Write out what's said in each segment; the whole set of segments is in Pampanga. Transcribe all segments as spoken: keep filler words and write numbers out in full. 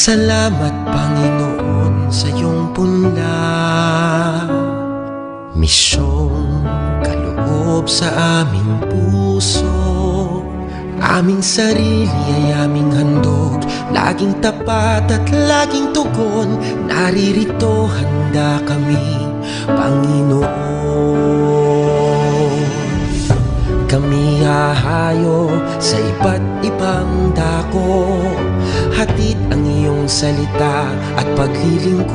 Salamat, Panginoon, sa iyong punla. Misyong kaloob sa aming puso, aming sarili ay aming handog, laging tapat at laging tugon, naririto handa kami, Panginoon. Kami hahayo sa iba't ibang dako, hatid ang iyong salita at paglilingkod.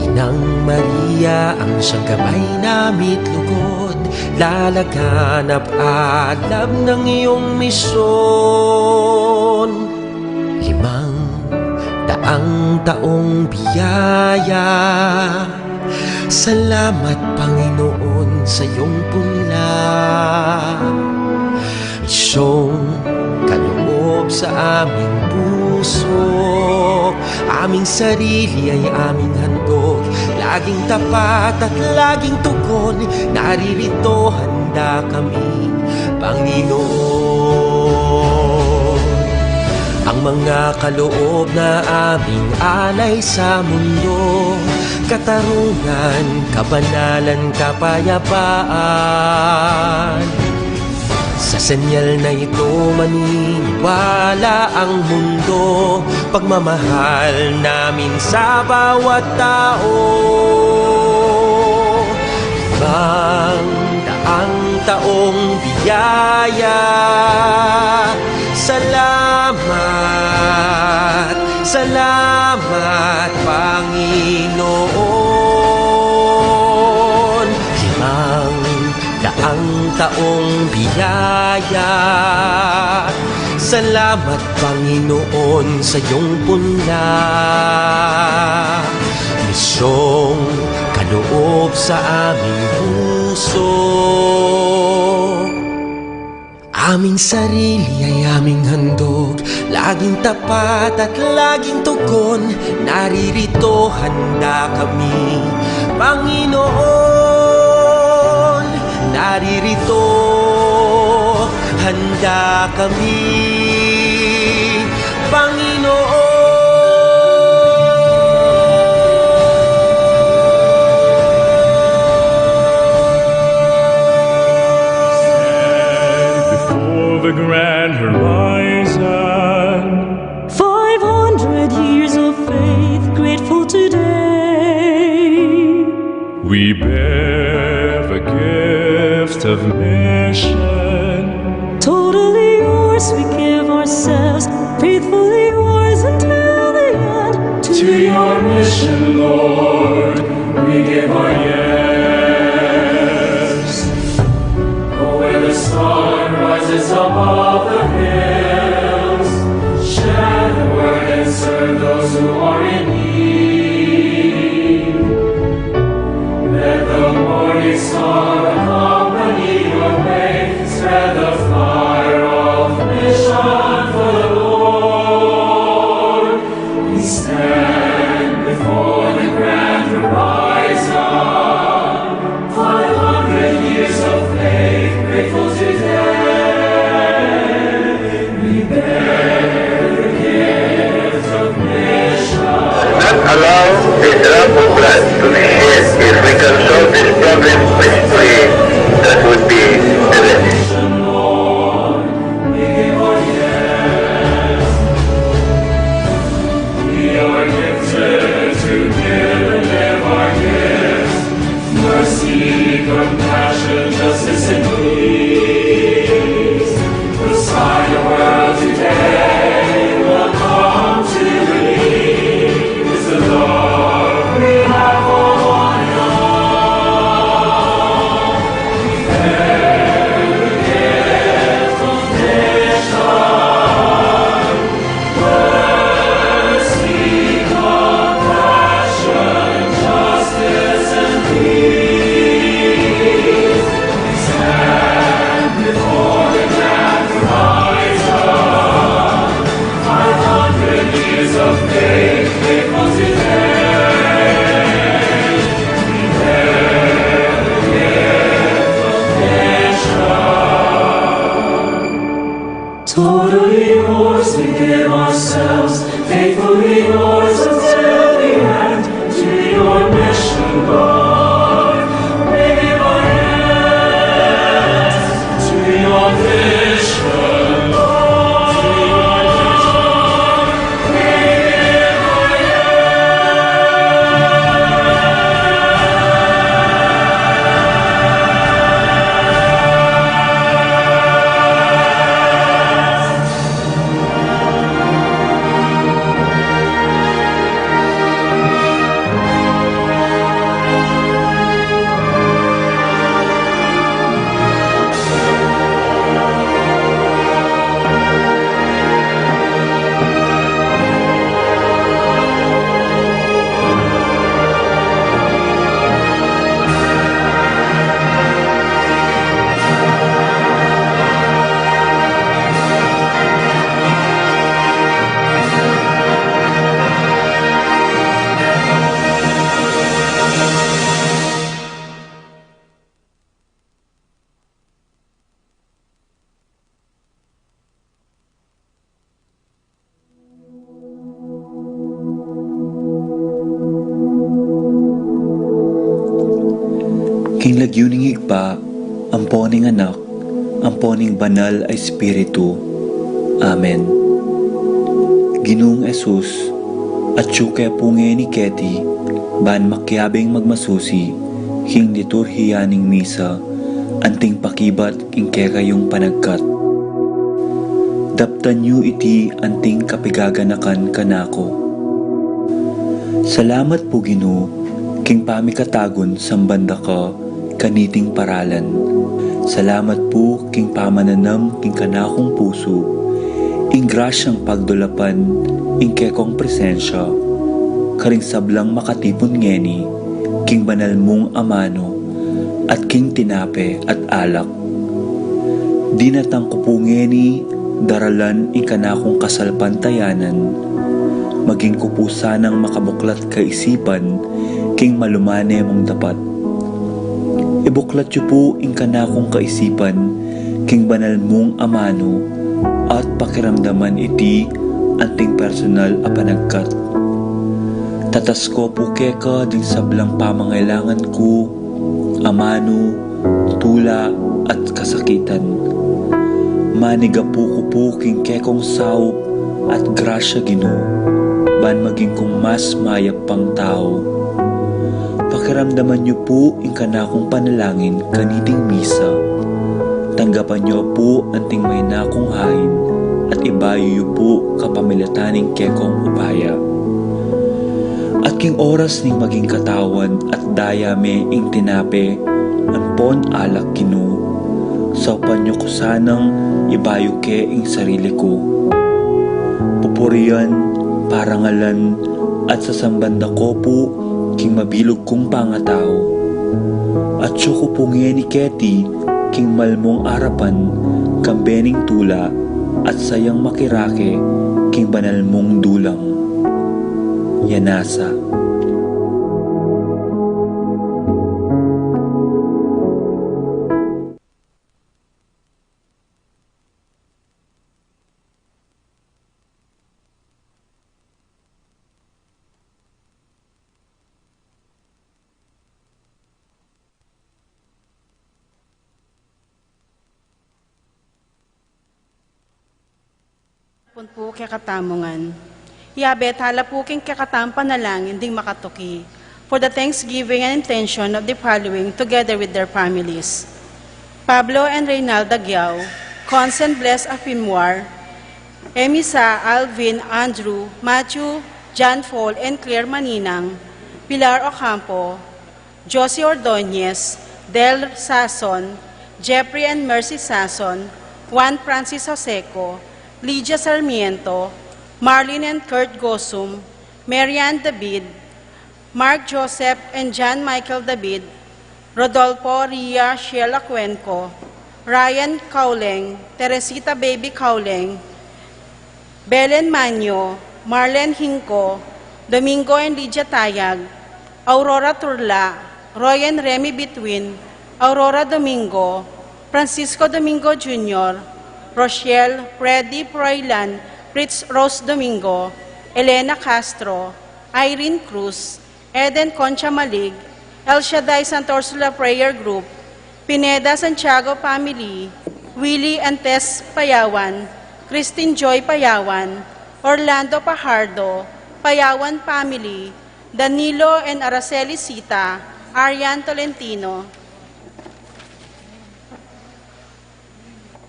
Inang Maria ang siyang gabay namit lugod, lalaganap alab ng iyong misyon. Limang daang taong biyaya. Salamat, Panginoon, sa iyong punla. Misyong kaloob sa aming puso, aming sarili ay aming handog, laging tapat at laging tugon, naririto handa kami, Panginoon. Ang mga kaloob na aming alay sa mundo, katarungan, kabanalan, kapayapaan. Sa senyal na ito maniniwala ang mundo, pagmamahal namin sa bawat tao. Limang daang taong biyaya. Salamat, salamat, Panginoon. Limang daang taong biyaya. Salamat, Panginoon, sa iyong punla. Misyong kaloob sa aming puso, aming sarili ay aming handog, laging tapat at laging tugon, naririto handa kami, Panginoon. Naririto handa kami, Panginoon. Stand before the grand horizon. Five hundred years of faith, grateful today. We bear the gift of mission. Totally yours, we give ourselves, faithfully yours until the end. To your mission, Lord, we give our yes. Go where the sun rises above the hills, share the word and serve those who are in need. Let the morning star accompany your way, spread the fire of mission for the Lord. We stand before the grand horizon, five hundred years of faith, grateful today. We bear the gift of mission. Not allow this drop of blood to be shed. If we can solve this problem peacefully, that would be the best. We are gifted to give and live our gifts. Mercy, compassion, justice, and peace. The sign of world today will come to believe is the love we have for one another. We bear the gift of mission. Mercy, compassion, justice, and peace. We stand before the grand horizon. Five hundred years of faith, faithful today. We bear the gift of mission. Totally yours, we King lagyu ning Ibpa, ampo ning Anak, ampo ning Banal a Espiritu. Amen. Ginung Jesus, atyu ke pu ngeni keti, ban makiabing magmasusi king liturhiya ning misa, anting pakibat king kekayung panagkat. Daptan yu iti anting kapigaganakan kanaku. Salamat pu, Ginu, king pamikatagun samban da ka kaniting paralan. Salamat pu king pamananam king kanakung pusu, ing grasyang pagdulapan ing kekong presensya karing sablang makatipun ngeni king banal mung amanu at king tinape at alak. Dinatang ku pu ngeni daralan ing kanakung kasalpantayanan, maging ku pu sanang makabuklat kaisipan king malumane mung dapat. Ibuklat yu pu ing kanakung kaisipan king banal mung amanu at pakiramdaman iti anting personal a panagkat. Tatas ku pu keka ding sablang pamangailangan ku, amanu, tula, at kasakitan. Manigapu ku pu king kekong saup at grasya, Ginu, ban maging kung mas mayap pang tau. Pakiramdaman yu pu ing kanakung panalangin kaniting misa. Tanggapan yu pu anting mayna kung hain at ibayu yu pu kapamilatan ning kekong upaya. At king oras ning maging katawan at daya me ing tinape ampon alak, Ginu, saupan yu ku sanang ibayu ke ing sarili ku. Pupurian, parangalan, at sasamban da ku pu king mabilug kung pangatau. Atyu ku pu ngeni keti king malmung arapan, kambe ning tula at sayang makirake king banal mung dulang. Yanasa. Pun pu kekatamu ngan. Yabe tala pu king kekatamung panalangin ding makatuki for the thanksgiving and intention of the following together with their families: Pablo and Reynalda Giao, Consen Bless Afimwar, Emisa, Alvin, Andrew, Matthew, John Paul, and Claire Maninang, Pilar Ocampo, Josie Ordonez, Del Sason, Jeffrey and Mercy Sason, Juan Francis Joseco, Lydia Sarmiento, Marlene and Kurt Gosum, Marian David, Mark Joseph and John Michael David, Rodolfo Ria Shella Cuenco, Ryan Cauleng, Teresita Baby Cauleng, Belen Manyo, Marlen Hinco, Domingo and Lydia Tayag, Aurora Turla, Roy and Remy Bitwin, Aurora Domingo, Francisco Domingo Junior, Rochelle, Freddy Froilan, Fritz Rose Domingo, Elena Castro, Irene Cruz, Eden Concha Malig, El Shaddai Santa Ursula Prayer Group, Pineda Santiago family, Willie and Tess Payawan, Christine Joy Payawan, Orlando Pajardo, Payawan family, Danilo and Araceli Sita, Arian Tolentino.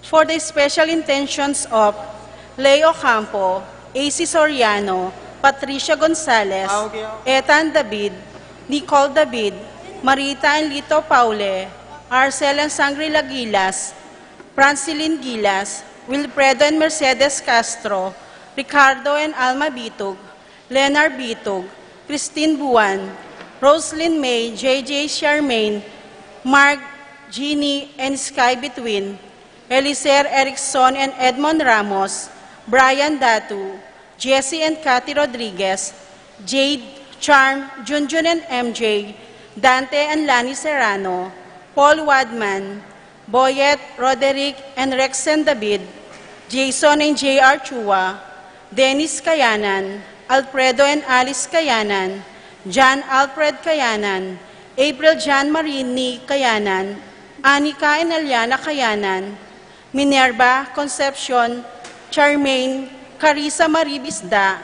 For the special intentions of Leo Campo, A C Soriano, Patricia Gonzalez, Ethan David, Nicole David, Marita and Lito Paule, Arcel and Sangri Lagilas, Francilin Gilas, Wilfredo and Mercedes Castro, Ricardo and Alma Bitug, Lenar Bitug, Christine Buan, Roslyn May, J J Charmaine, Mark, Jeannie, and Sky Between, Eliser Erickson and Edmond Ramos, Brian Datu, Jesse and Cathy Rodriguez, Jade, Charm, Junjun and M J, Dante and Lani Serrano, Paul Wadman, Boyet, Roderick, and Rexen David, Jason and J R Chua, Dennis Kayanan, Alfredo and Alice Kayanan, John Alfred Kayanan, April John Marini Kayanan, Anika and Eliana Kayanan, Minerva Concepcion, Charmaine, Carissa Marie Bisda,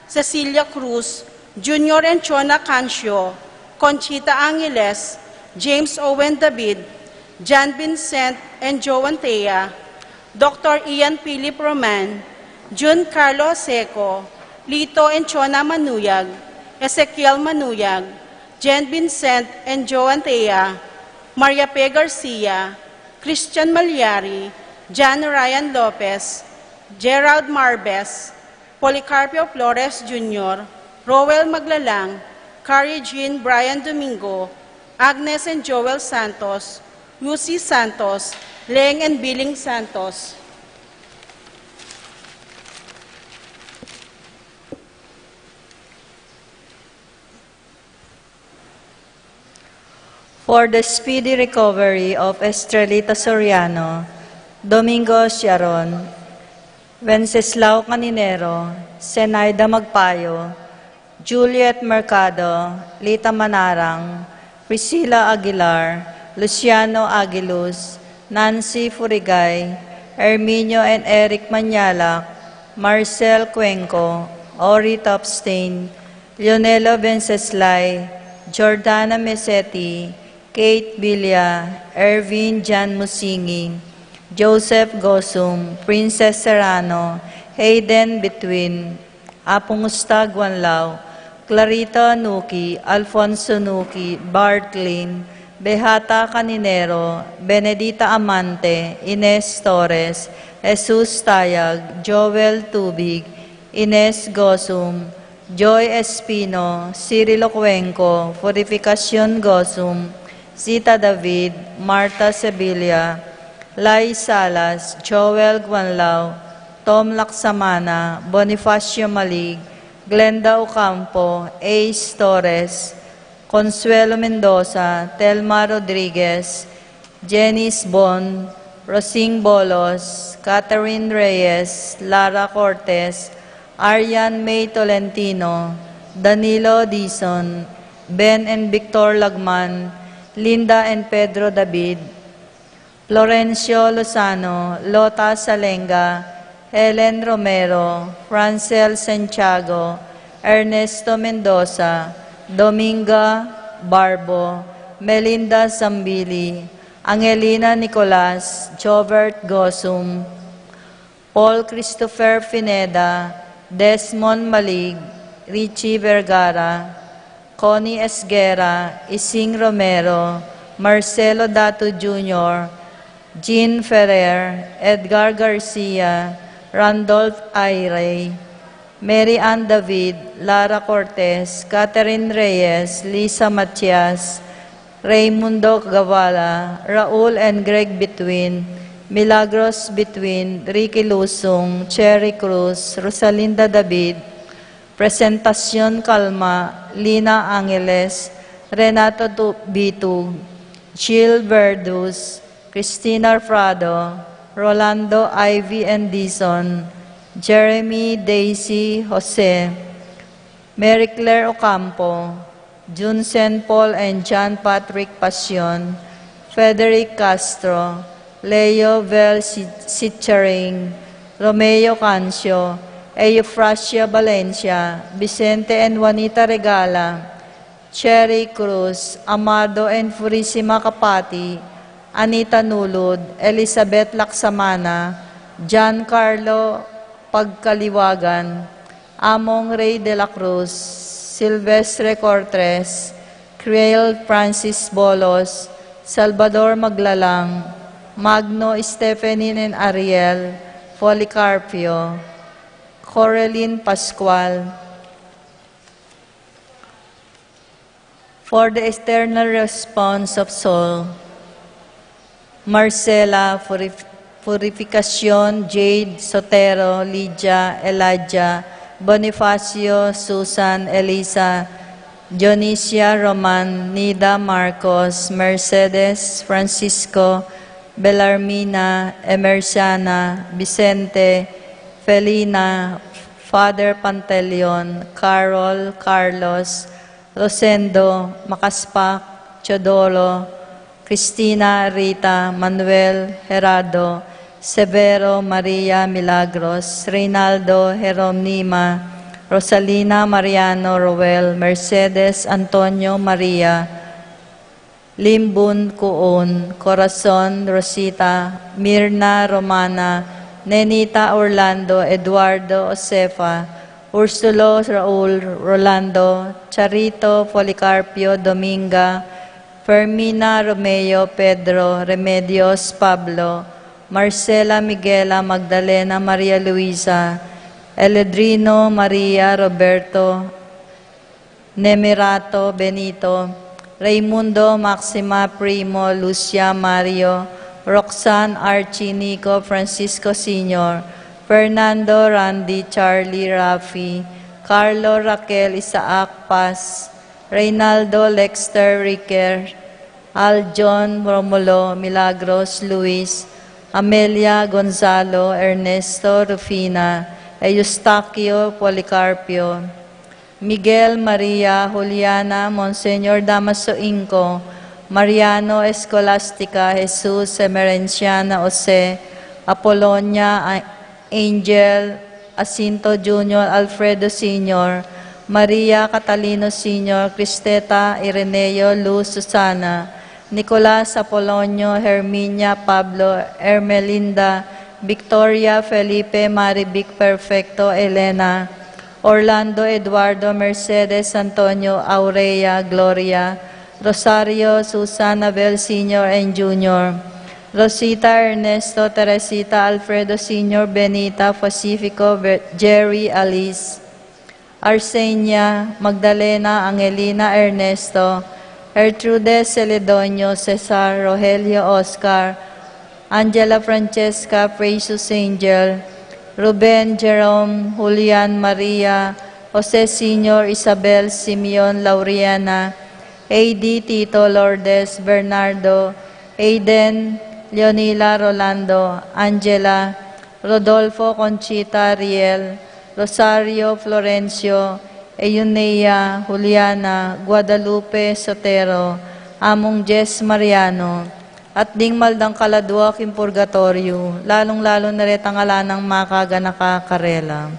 Cecilia Cruz, Junior and Chona Cancio, Conchita Angeles, James Owen David, John Vincent and Joan Thea, Doctor Ian Philip Roman, Jun Carlo Seco, Lito and Chona Manuyag, Ezekiel Manuyag, Jen Vincent and Joan Thea, Maria Pe Garcia, Christian Malyari, John Ryan Lopez, Gerald Marbes, Policarpio Flores Junior, Roel Maglalang, Carrie Jean Brian Domingo, Agnes and Joel Santos, Lucy Santos, Leng and Billing Santos. For the speedy recovery of Estrelita Soriano, Domingo Siaron, Wenceslao Caninero, Zenaida Magpayo, Juliet Mercado, Lita Manarang, Priscilla Aguilar, Luciano Aguiluz, Nancy Furigay, Herminio and Eric Mañalac, Marcel Cuenco, Ori Topstein, Leonelo Venceslay, Jordana Mesetti, Kate Villa, Ervin Jan Musingi, Joseph Gosum, Princess Serrano, Hayden Between, Apung Ustag Wanlaw, Clarita Nuki, Alfonso Nuki, Bart Lim, Behata Caninero, Benedita Amante, Ines Torres, Jesus Tayag, Joel Tubig, Ines Gosum, Joy Espino, Cirilo Cuenco, Purificacion Gosum, Zita David, Martha Sevilla, Lai Salas, Joel Guanlao, Tom Laksamana, Bonifacio Malig, Glenda Ocampo, Ace Torres, Consuelo Mendoza, Telma Rodriguez, Janice Bon, Rosing Bolos, Catherine Reyes, Lara Cortez, Arian May Tolentino, Danilo Dizon, Ben and Victor Lagman, Linda and Pedro David, Florencio Lozano, Lota Salenga, Helen Romero, Francel Santiago, Ernesto Mendoza, Dominga Barbo, Melinda Zambili, Angelina Nicolas, Jobert Gosum, Paul Christopher Pineda, Desmond Malig, Richie Vergara, Connie Esguerra, Ising Romero, Marcelo Datu Junior, Jean Ferrer, Edgar Garcia, Randolph Airey, Mary Ann David, Lara Cortez, Catherine Reyes, Lisa Matias, Raymundo Gavala, Raul and Greg Between, Milagros Between, Ricky Lusung, Cherry Cruz, Rosalinda David, Presentacion Calma, Lina Angeles, Renato Tu-, Bitug, Jill Verduz, Christina Prado, Rolando Ivy and Dizon, Jeremy Daisy Jose, Mary Claire Ocampo, Junsen Paul and John Patrick Pasion, Frederick Castro, Leo Vel Si-, Sicharing, Romeo Cancio, Eufrasia Valencia, Vicente and Juanita Regala, Cherry Cruz, Amado and Purisima Capati, Anita Nulud, Elizabeth Laksamana, Giancarlo Pagkaliwagan, Among Rey de la Cruz, Silvestre Cortres, Criel Francis Bolos, Salvador Maglalang, Magno Stephenin and Ariel, Policarpio, Corelin Pascual. For the eternal response of soul, Marcela, Purif-, Purificacion, Jade, Sotero, Lydia, Elijah, Bonifacio, Susan, Elisa, Dionisia, Roman, Nida, Marcos, Mercedes, Francisco, Belarmina, Emerciana, Vicente, Felina, Father Pantaleon, Carol, Carlos, Rosendo, Makaspak, Teodoro, Cristina, Rita, Manuel, Gerardo, Severo, Maria, Milagros, Reynaldo, Jeronima, Rosalina, Mariano, Roel, Mercedes, Antonio, Maria, Limbun, Kuun, Corazon, Rosita, Mirna, Romana, Nenita, Orlando, Eduardo, Josefa, Ursulo, Raul, Rolando, Charito, Policarpio, Dominga, Fermina, Romeo, Pedro, Remedios, Pablo, Marcela, Miguela, Magdalena, Maria Luisa, Eledrino, Maria, Roberto, Nemirato, Benito, Raimundo, Maxima, Primo, Lucia, Mario, Roxanne, Archie, Nico, Francisco Senior, Fernando, Randy, Charlie, Rafi, Carlo, Raquel, Isaac, Paz, Reynaldo, Lexter, Riquer, Aljon, Romulo, Milagros, Luis, Amelia, Gonzalo, Ernesto, Rufina, Eustaquio, Policarpio, Miguel, Maria, Juliana, Monseñor Damaso Inco, Mariano, Escolastica, Jesus, Emerenciana, Jose, Apolonia, A-, Angel, Jacinto Junior, Alfredo Senior, Maria, Catalino Senior, Cristeta, Ireneo, Luz, Susana, Nicolas, Apolonio, Herminia, Pablo, Ermelinda, Victoria, Felipe, Marivic, Perfecto, Elena, Orlando, Eduardo, Mercedes, Antonio, Aurea, Gloria, Rosario, Susan, Abel Senior and Junior, Rosita, Ernesto, Teresita, Alfredo Senior, Benita, Pacifico, Ver-, Jerry, Alice, Arsenia, Magdalena, Angelina, Ernesto, Gertrude, Celedonio, Cesar, Rogelio, Oscar, Angela, Francesca, Precious, Angel, Ruben, Jerome, Julian, Maria, Jose Senior, Isabel, Simeon, Lauriana, A D, Tito, Lourdes, Bernardo, Aiden, Leonila, Rolando, Angela, Rodolfo, Conchita, Riel, Rosario, Florencio, Euneia, Juliana, Guadalupe, Sotero, Among Jess Mariano, at ding mal dang kaladua king purgatoryu, lalung-lalu na retang ala nang makaganaka karela.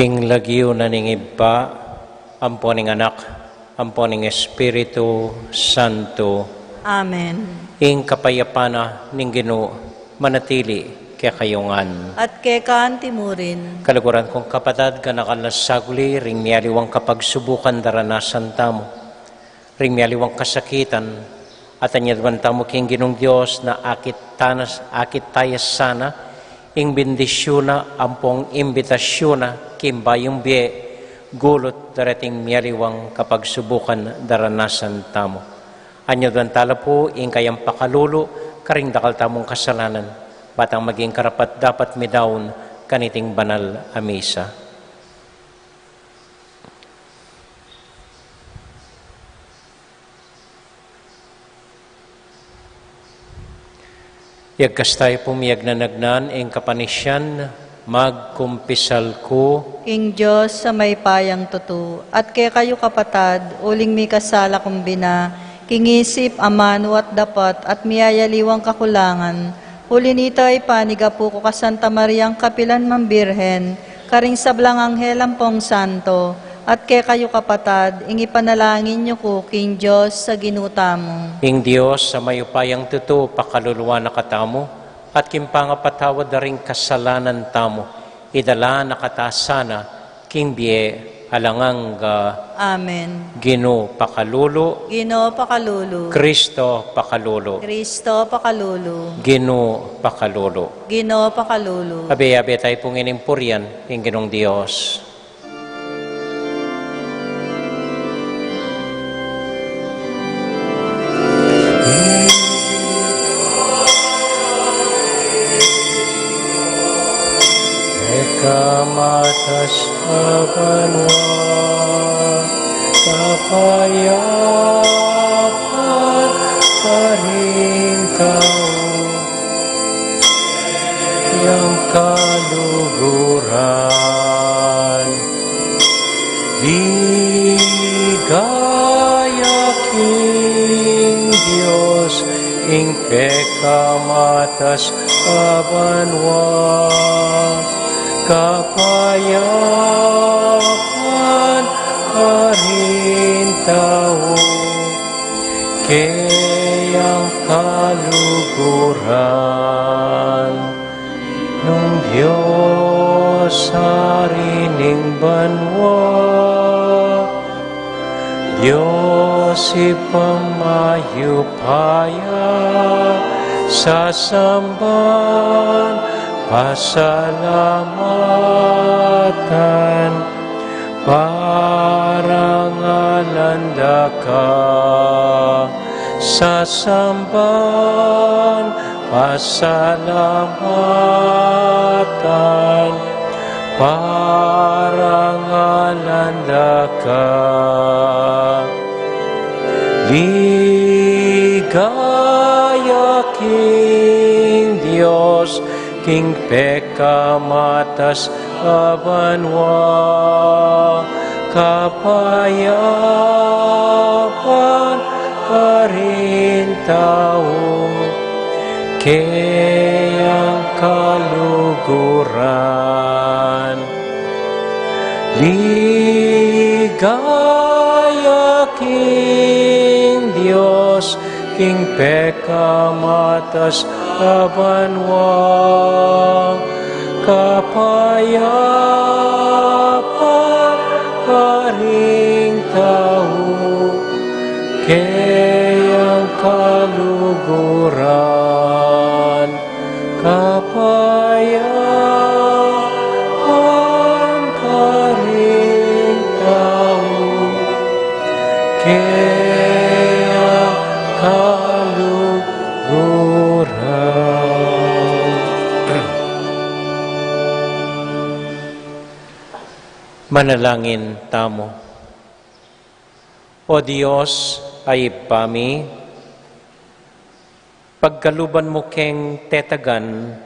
King lagyu na ning Ibpa, ampo ning Anak, ampo ning Espiritu Santo. Amen. Ing kapayapan na ning Ginu manatili kekayu ngan. At keka anti murin. Kaluguran kung kapatad, ganakal na saguli ring mialiwang kapagsubukan daranasan tamu, ring mialiwang kasakitan, at anyadwan tamu king Ginung Dios na akit tana, akit taya sana ing bendisyun na ampong imbitasyun na king bayung bie, gulut dareting mialiwang kapagsubukan daranasan tamu. Anyadwan tala pu ing kayang pakalulu karing dakal tamung kasalanan, batang maging karapat-dapat mi daun kaniting banal a misa. Yagkas tayu pung miyagnanagnan ing kapanisian, magkumpisal ku. King Dios a mayupayang tutu, at kekayu kapatad, uling mikasala kung bina, king isip, amanu at dapat, at miyayaliwang kakulangan, uli nita ipanigapu ku ka Santa Mariang kapilan mang Birhen, karing sablang anghel ampong santo, at kekayu kapatad, ing ipanalangin yu ku king Dios a Ginu tamu. Ing Dios a mayupayang tutu pakaluluan na katamu, at king pangapatawad da ring kasalanan tamu, idala na kata sana king bie alang angga. Amen. Ginu pakalulu. Ginu pakalulu. Kristo pakalulu. Kristo pakalulu. Ginu pakalulu. Ginu pakalulu. Abe, abe tayu pung ining purian ing Ginung Dios. Ika matas a banua, kapayapan karing tau, yang kaluguran. Ligaya king Dios, king pekamatas a banua, kapayapan karing tau, keyang kaluguran. Nung Dios, Ari ning banua, Dios Ibpang mayupaya, sasamban, pasalamatan, parangalan da ka, sasamban, pasalamatan, parangalan da ka. Ligaya king Dios, king pekamatas a banua, kapayapan karing tau, keyang kaluguran. Ligaya king Dios, king pekamatas a banua, kapayapan karing tau, keyang kaluguran. Kapayapan karing tau, keyang kaluguran. Manalangin tamu. O Dios a Ibpa mi, pagkaluban mu keng tetagan,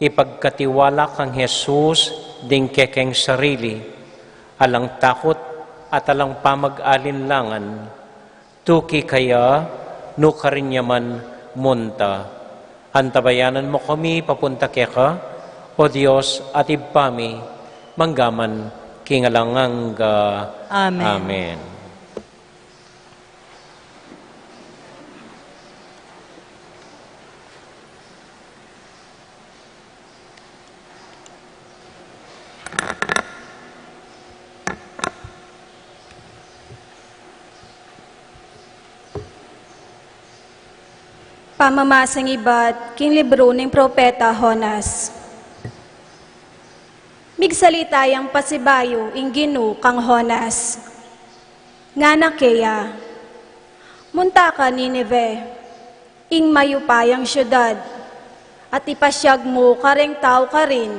ipagkatiwala kang Jesus ding kekeng sarili, alang takut at alang pamag-alinlangan, tuki kaya nu karin ya man munta. Antabayanan mu kami papunta keka, O Dios at Ibpa mi, manggaman king alang angga. Amen. Amen. Pamamasang ibat king libru ning propeta Jonas. Migsalita yang pasibayu ing Ginu kang Jonas. Ngana keya, munta ka Ninive, ing mayupayang siudad, at ipasiag mu kareng tau karin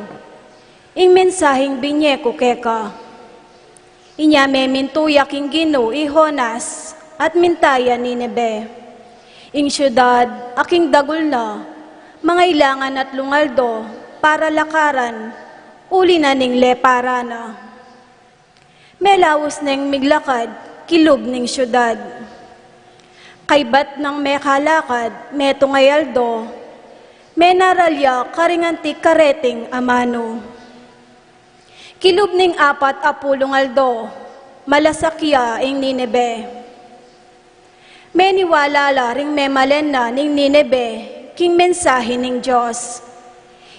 ing mensaheng binye ku keka. Inya memintuyak ing Ginu i Jonas at minta ya Ninive, ing siudad a king dagul na mangailangan atlung aldo para lakaran uli na ning lepara na. Melaus neng miglakad kilub ning siudad. Kaybat nang mekalakad metung a aldo, menaral ya karing anti kareting amanu. Kilub ning apat a pulung aldo, malasak ya ing Ninive. Meniwala la ring memalen na ning Ninive king mensahe ning Dios.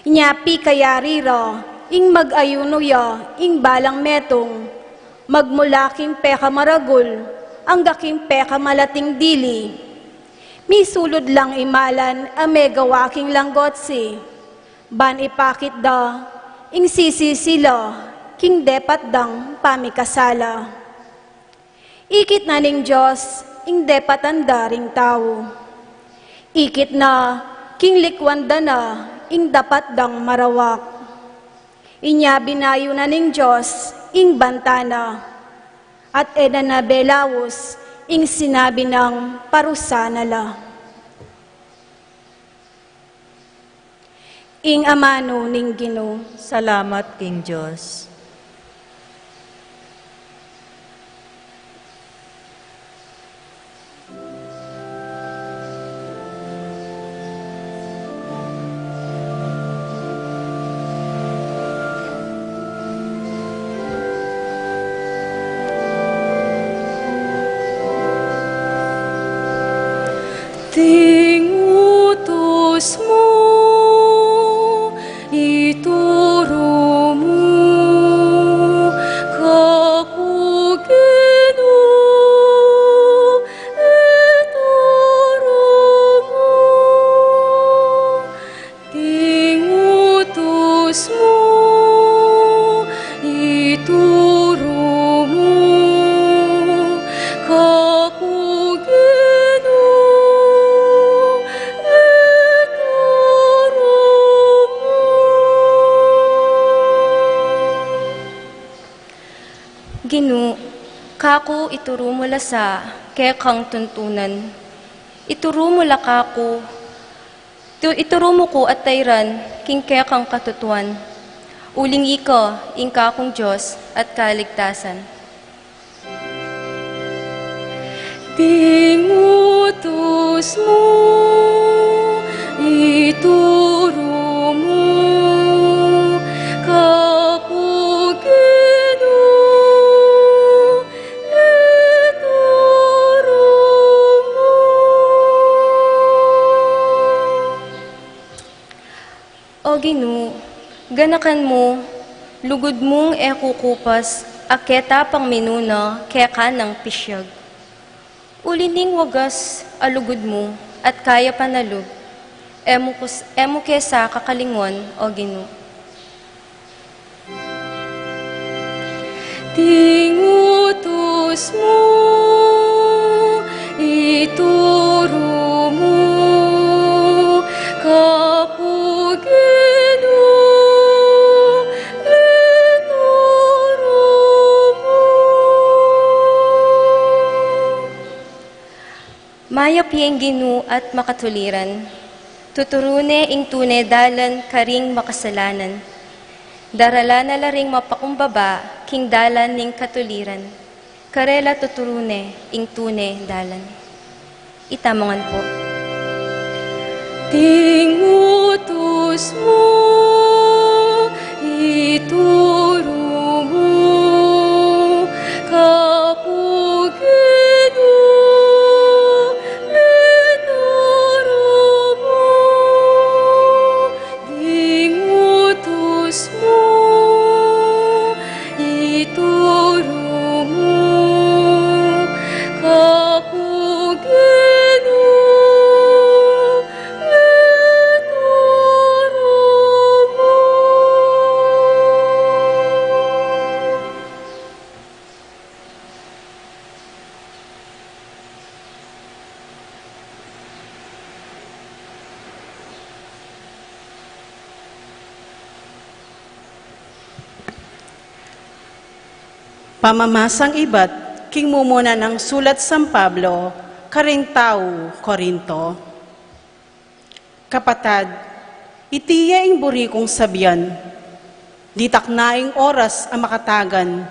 Inya pikayari ra ing mag-ayunu ya ing balang metung, magmula king pekamaragul angga king pekamalating dili. Misulud lang imalan a megawa king langgotsi, ban ipakit da ing sisisi la king depat dang pamikasala. Ikit na ning Dios ing depatan da ring tau. Ikit na king likuan da na ing dapat dang marawak. Inya binayu na ning Dios ing banta na, at e na na belaus ing sinabi nang parusa na la. Ing amanu ning Ginu. Salamat king Dios. Ding utus mu, ituru mu kaku, Ginu, ituru mu. Ding utus mu, ituru mu kaku, Ginu, ituru mu. Ginu, kaku ituru mu la sa kekang tuntunan. Ituru mu la kaku, tu-, ituru mu ku at tairan king kekang katutuan. Uling ika ing kakung Dios at kaligtasan. Ding utus mu, ituru mu kaku, Ginu, ituru mu. O Ginu, ganakan mu, lugud mung e kukupas a ketapang minuna keka nang pisyag. Uli ning wagas a lugud mu at kaya panalub, e mu kus-, e mu ke sa kakalingwan, O Ginu. Ding utus mu, ituru mu kaku, Ginu, ituru mu. Mayap ya ing Ginu at makatuliran. Tuturu ne ing tune dalan karing makasalanan. Daralan na la ring mapakumbaba king dalan ning katuliran. Karela tuturu ne ing tune dalan. Itamu ngan pu. Ding utus mu, ituru mu Pamamasang ibat king mumuna nang sulat San Pablo karing tau Corinto. Kapatad, iti ya ing buri kung sabian, ditak na ing oras a makatagan,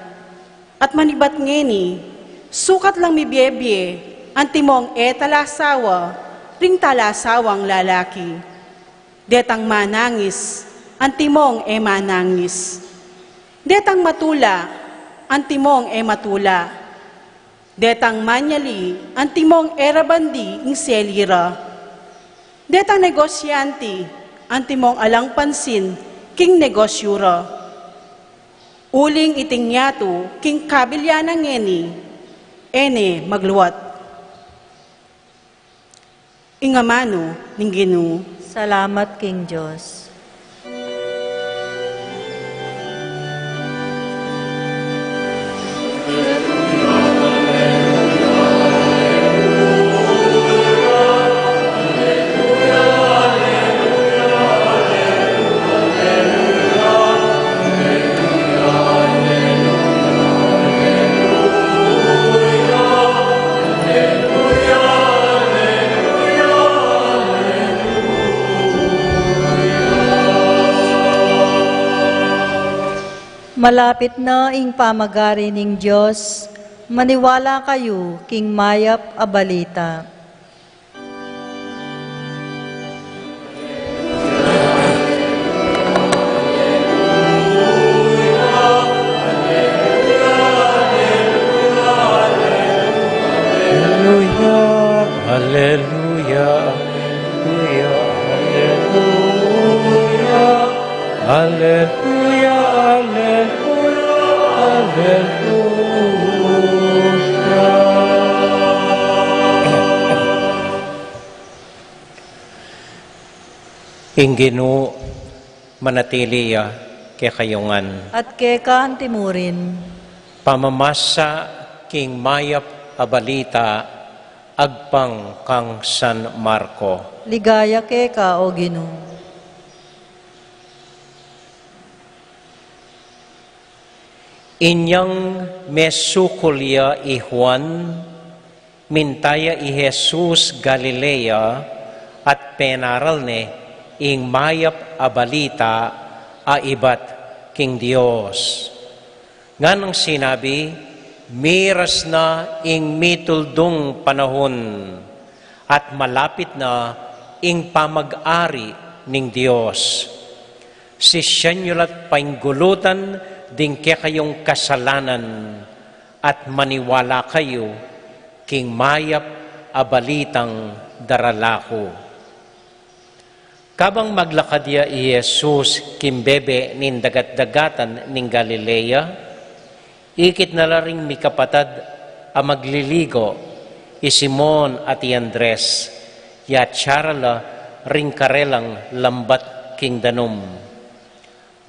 at manibat ngeni, sukat lang mibiebie antimong e talasawa ring talasawang lalaki. Detang manangis antimong e manangis. Detang matula antimong e matula. Detang manyali antimong e ra bandi ing seli ra. Detang negosyante antimong alang pansin king negosyu ra. Uling iting yatu king kabilyanan ngeni, e ne magluat. Ing amanu ning Ginu. Salamat king Dios. Malapit na ing pamagari ning Dios, maniwala kayu king mayap a balita. Alleluia, alleluia, alleluia, alleluia, alleluia, alleluia. Ing Ginu manatili ya kekayu ngan. At keka antimurin. Pamamasa king mayap a balita agpang kang San Marco. Ligaya keka, O Ginu. Inyang mesukul ya i Juan, minta ya i Jesus Galilea at penaral ne ing mayap a balita a ibat king Dios. Nganang sinabi, miras na ing mituldung panahun at malapit na ing pamag-ari ning Dios. Sisian yu la't painggulutan ding kekayung kasalanan at maniwala kayu king mayap a balitang darala ku. Kabang maglakad ya i Jesus king bebe ning dagat-dagatan ning Galilea, ikit na la ring mikapatad a magliligo, i Simon at i Andres, ya atsara la ring karelang lambat king danum.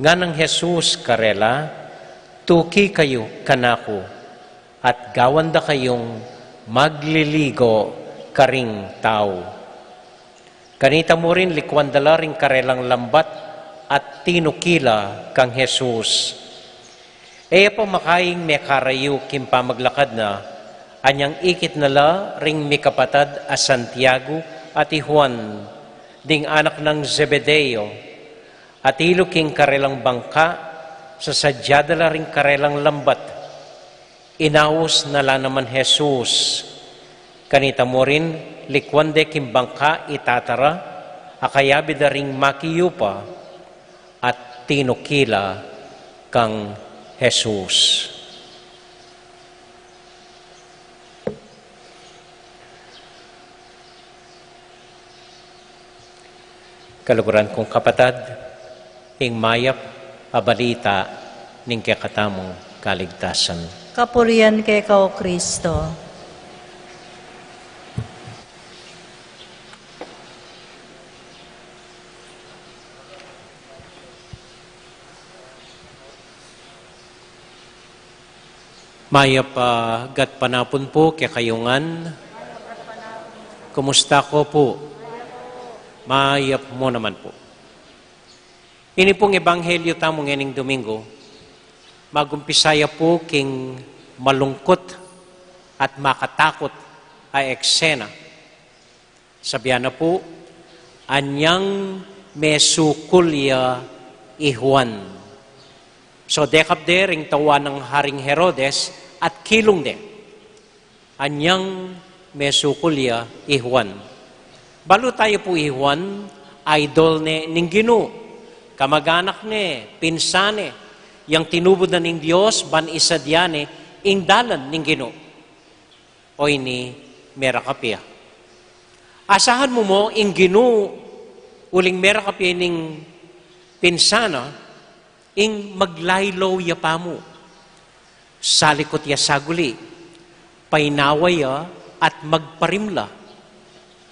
Nganang Jesus karela, tuki kayu kanaku, at gawan da kayung magliligo karing tau. Kanita mu rin likuan da la ring karelang lambat at tinuki la kang Jesus. E ya pa makaing mekarayu king pamaglakad na, anyang ikit na la ring mikapatad a Santiago at i Juan, ding anak nang Zebedeo, atilu king karelang bangka, sasadya da la ring karelang lambat. Inaus na la naman Jesus. Kanita mu rin, likuan de king bangka i tata ra, akayabe da ring makiyupa, at tinuki la kang Jesus. Kaluguran kung kapatad, ing mayap a balita ning kekatamung kaligtasan. Kapurian keka, O Kristo. Mayap a gatpanapun pu kekayu ngan. Kumusta ko pu? Mayap mu naman pu. Ini pung ebanghelyo tamu ngening Domingo, Magumpisa ya pu king malungkut at makatakut a eksena. Sabian na pu, anyang mesukul ya i Juan. So, dekap de ring tauan nang Haring Herodes at kilung de. Anyang mesukul ya i Juan. Balu taya pu i Juan, idol ne ning Ginu, kamaganak ne, pinsan ne, yang tinubud na ning Dios ban isadia ne ing dalan ning Ginu. O ini, merakap ya. Asahan mu mo ing Ginu, uling merakap ya ning pinsan na, ing maglaylo ya pamu. Salikut ya saguli, painawa ya at magparimla.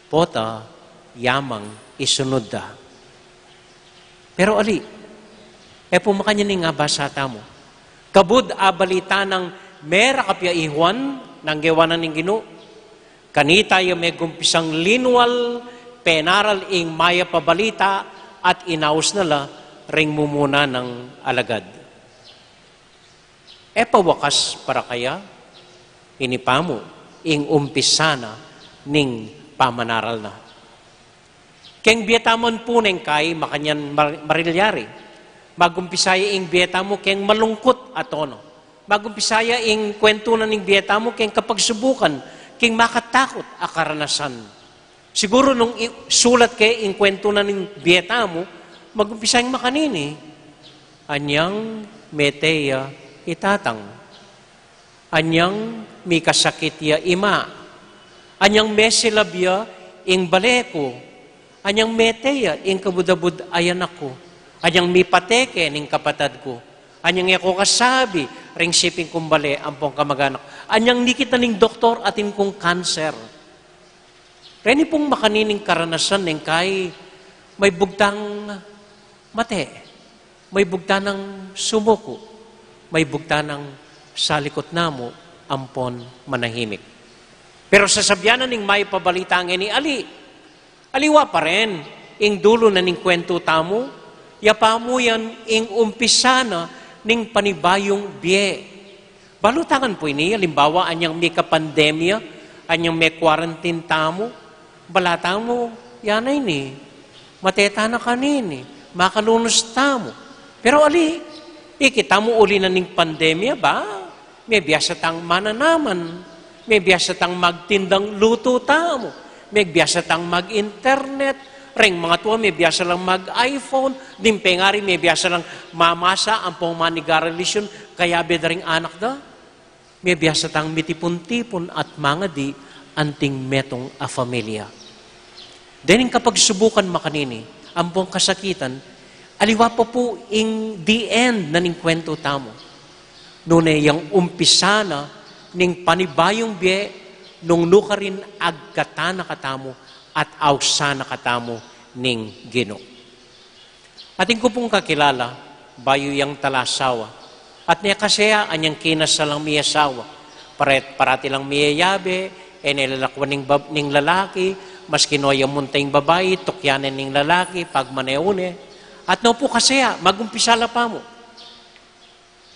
Pota yamang isunud da. Pero ali, e pu makanyan ing abasa tamu. Kabud a balita nang merakap ya i Juan, nang gewa na ning Ginu. Kanita ya megumpisang linwal, penaral ing mayap a balita, at inaus na la ring mumuna nang alagad. E pa wakas para kaya, ini pamu, ing umpisa na ning pamanaral na. Keng bie tamu pu neng kai, makanyan mar-, marilyari. Magumpisa ya ing bie tamu keng malungkut a tono. Magumpisa ya ing kwentu na ning bie tamu keng kapagsubukan, keng makatakut a karanasan. Siguru nung i-, sulat ke ing kwentu na ning bie tamu, magumpisa yang makanini. Anyang mete ya i tatang. Anyang mikasakit ya ima. Anyang mesilab ya ing bale ku. Anyang mete ya ing kabud-abud a anak ku. Anyang mipateke ning kapatad ku. Anyang e ku kasabi ring siping kung bale ampong kamaganak. Anyang nikit na ning doktor atin kung kanser. Reni pung makanining karanasan neng kai, maibugtang mate, maibugtang sumuku, maibugtang salikut namu ampon manahimik. Pero sasabian na ning mayap a balita ngeni, ali, aliwa pa rin ing dulu na ning kwentu tamu, ya pamu yan ing umpisa na ning panibayung bie. Balu ta ngan pu ini, alimbawa, anyang mika-pandemya, anyang me-quarantine tamu, bala tamu, yana ini, mate tana kanini, makalunus tamu. Pero ali, ikit tamu uli na ning pandemya ba, mebiasa tang mananaman, mebiasa tang magtindang lutu tamu, mebiasa tang mag-internet, reng mangatua mebiasa lang mag-iPhone, ding pengari mebiasa lang mamasa ampong manigaran lisyon, kayabe da ring anak da. Mebiasa tang mitipun-tipun at mangadi anting metung a familia. Dening kapagsubukan makanini, ampong kasakitan, aliwa pa pu ing the end na ning kwentu tamu. Nune yang umpisa na ning panibayung bie nung nukarin agkatan na katamu at ausan na katamu ning Ginu. Atin ku pung kakilala, bayu yang talasawa. At ne kasi ya, anyang kinasal lang miyasawa. Pare-, parati lang miyayabe, e ne lalakwan ning bab-, ning lalaki, maski no ya munta ing babai, tukyan ne ning lalaki, pagmaneu ne. At no pu kasi ya, magumpisa la pamu.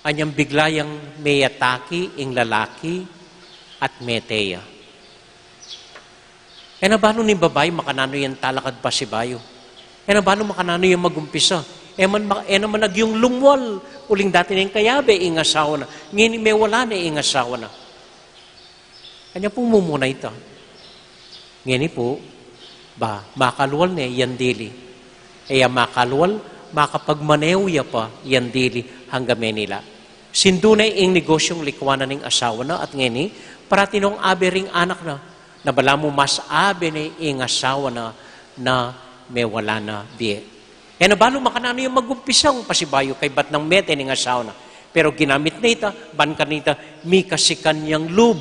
Anyang bigla yang meyataki ing lalaki at mete ya. E na balu ning babai makananu yang talakad pasibayu. E na balu makananu yang magumpisa. E man ma-, e na man agyung lumwal, uling dati neng kayabe ing asawa na. Ngeni mewala ne ing asawa na. Anya pu mumuna ita. Ngeni pu, ba, makalual ne yang dili. E ya makalual, makapagmaneu ya pa yang dili angga Manila. Sindu ne ing negosyung likwan na ning asawa na at ngeni, parati nong abe ring anak na, na balamu mas abe ne ing asawa na, na mewala na bie. E na balu makananu yang magumpisang pasibayu kaybat nang mete ning asawa na. Pero ginamit na ita, ban kanita, mikasikan yang lub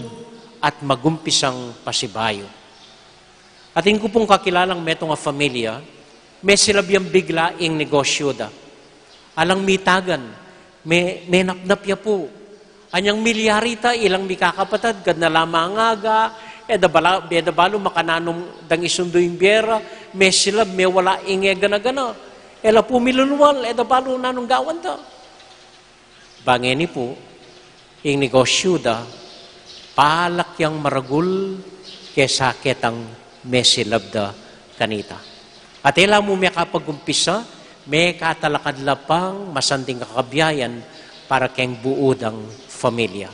at magumpisang pasibayu. Atin ku pung kakilalang metung a familia, mesilab yang bigla ing negosyu da. Alang mitagan, me-, menapnap ya pu. Anyang milyari ta, ilang mikakapatad, gad na la mangaga, e da bala-, e da balu makananung dang isundu ing bie ra, mesilab, mewala ing e gana-gana. E la pu milulwal, e da balu nanung gawan ta. Bangeni pu, ing negosyu da, palak yang maragul kesa ketang mesilab da kanita. At e la mu mekapag-umpisa, mekatalakad la pang masanting kakabiayan para keng buu dang familia.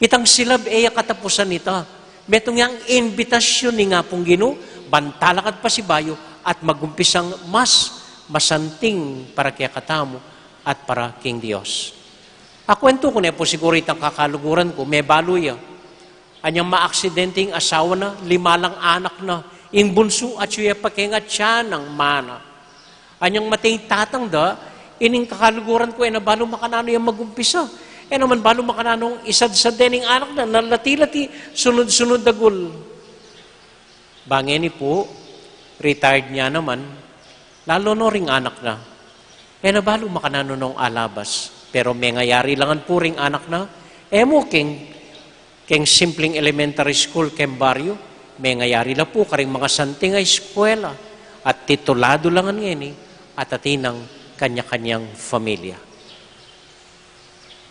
Itang silab e ya katapusan ita. Metung yang imbitasyun ning Apung Ginu, ban talakad pasibayu at magumpisang mas masanting para kekatamu at para king Dios. Akuwentu ku ne pu siguru itang kakaluguran ku, mebalu ya. Anyang maaksidente ing asawa na, lima lang anak na, ing bunsu atyu ya pa keng atian nang mana. Anyang mate ing tatang da, ining kakaluguran ku, e na balu makananu yang magumpisa. E naman balu makananung isadsad deng anak na, na lati-lati, sunod-sunod dagul. Bangeni pu, retired ne naman, lalu no ring anak na. E na balu makananu nung alabas, pero mengayari la ngan pu ring anak na, e mu keng, keng simpleng elementary school keng baryu, mengayari la pu karing mangasanting a eskwela, at tituladu la ngan ngeni, at atin nang kanya-kanyang familia.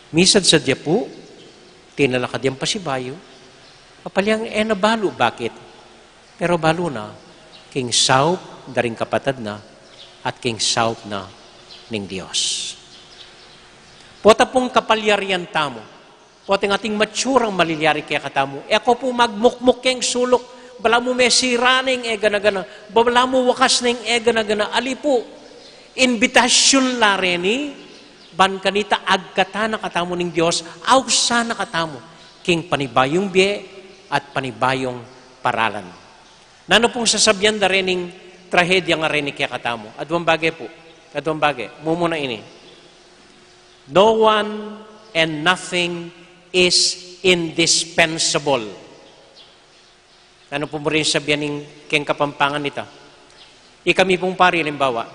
Misadsad ya pu, tinalakad yang pasibayu, apalya e na balu bakit, pero balu na, king saup da ring kapatad na, at king saup na ning Dios. Pota pung kapalyarian tamu, pota ing ating matsurang malilyari kekatamu, e ko pu magmukmuk keng suluk, balamu mesira ne ing e gana-gana, balamu wakas ne ing e gana-gana, ali pu, imbitasyun la reni, ban kanita agkatan na katamu ning Dios, ausan na katamu, king panibayung bie at panibayung paralan. Nanu pung sasabian da rening trahedya a reni kekatamu? Aduang bage pu, aduang bage, mumuna ini. No one and nothing is indispensable. Nanu pu mu rin sabian ning keng Kapampangan ita? Ikami pung pari, alimbawa,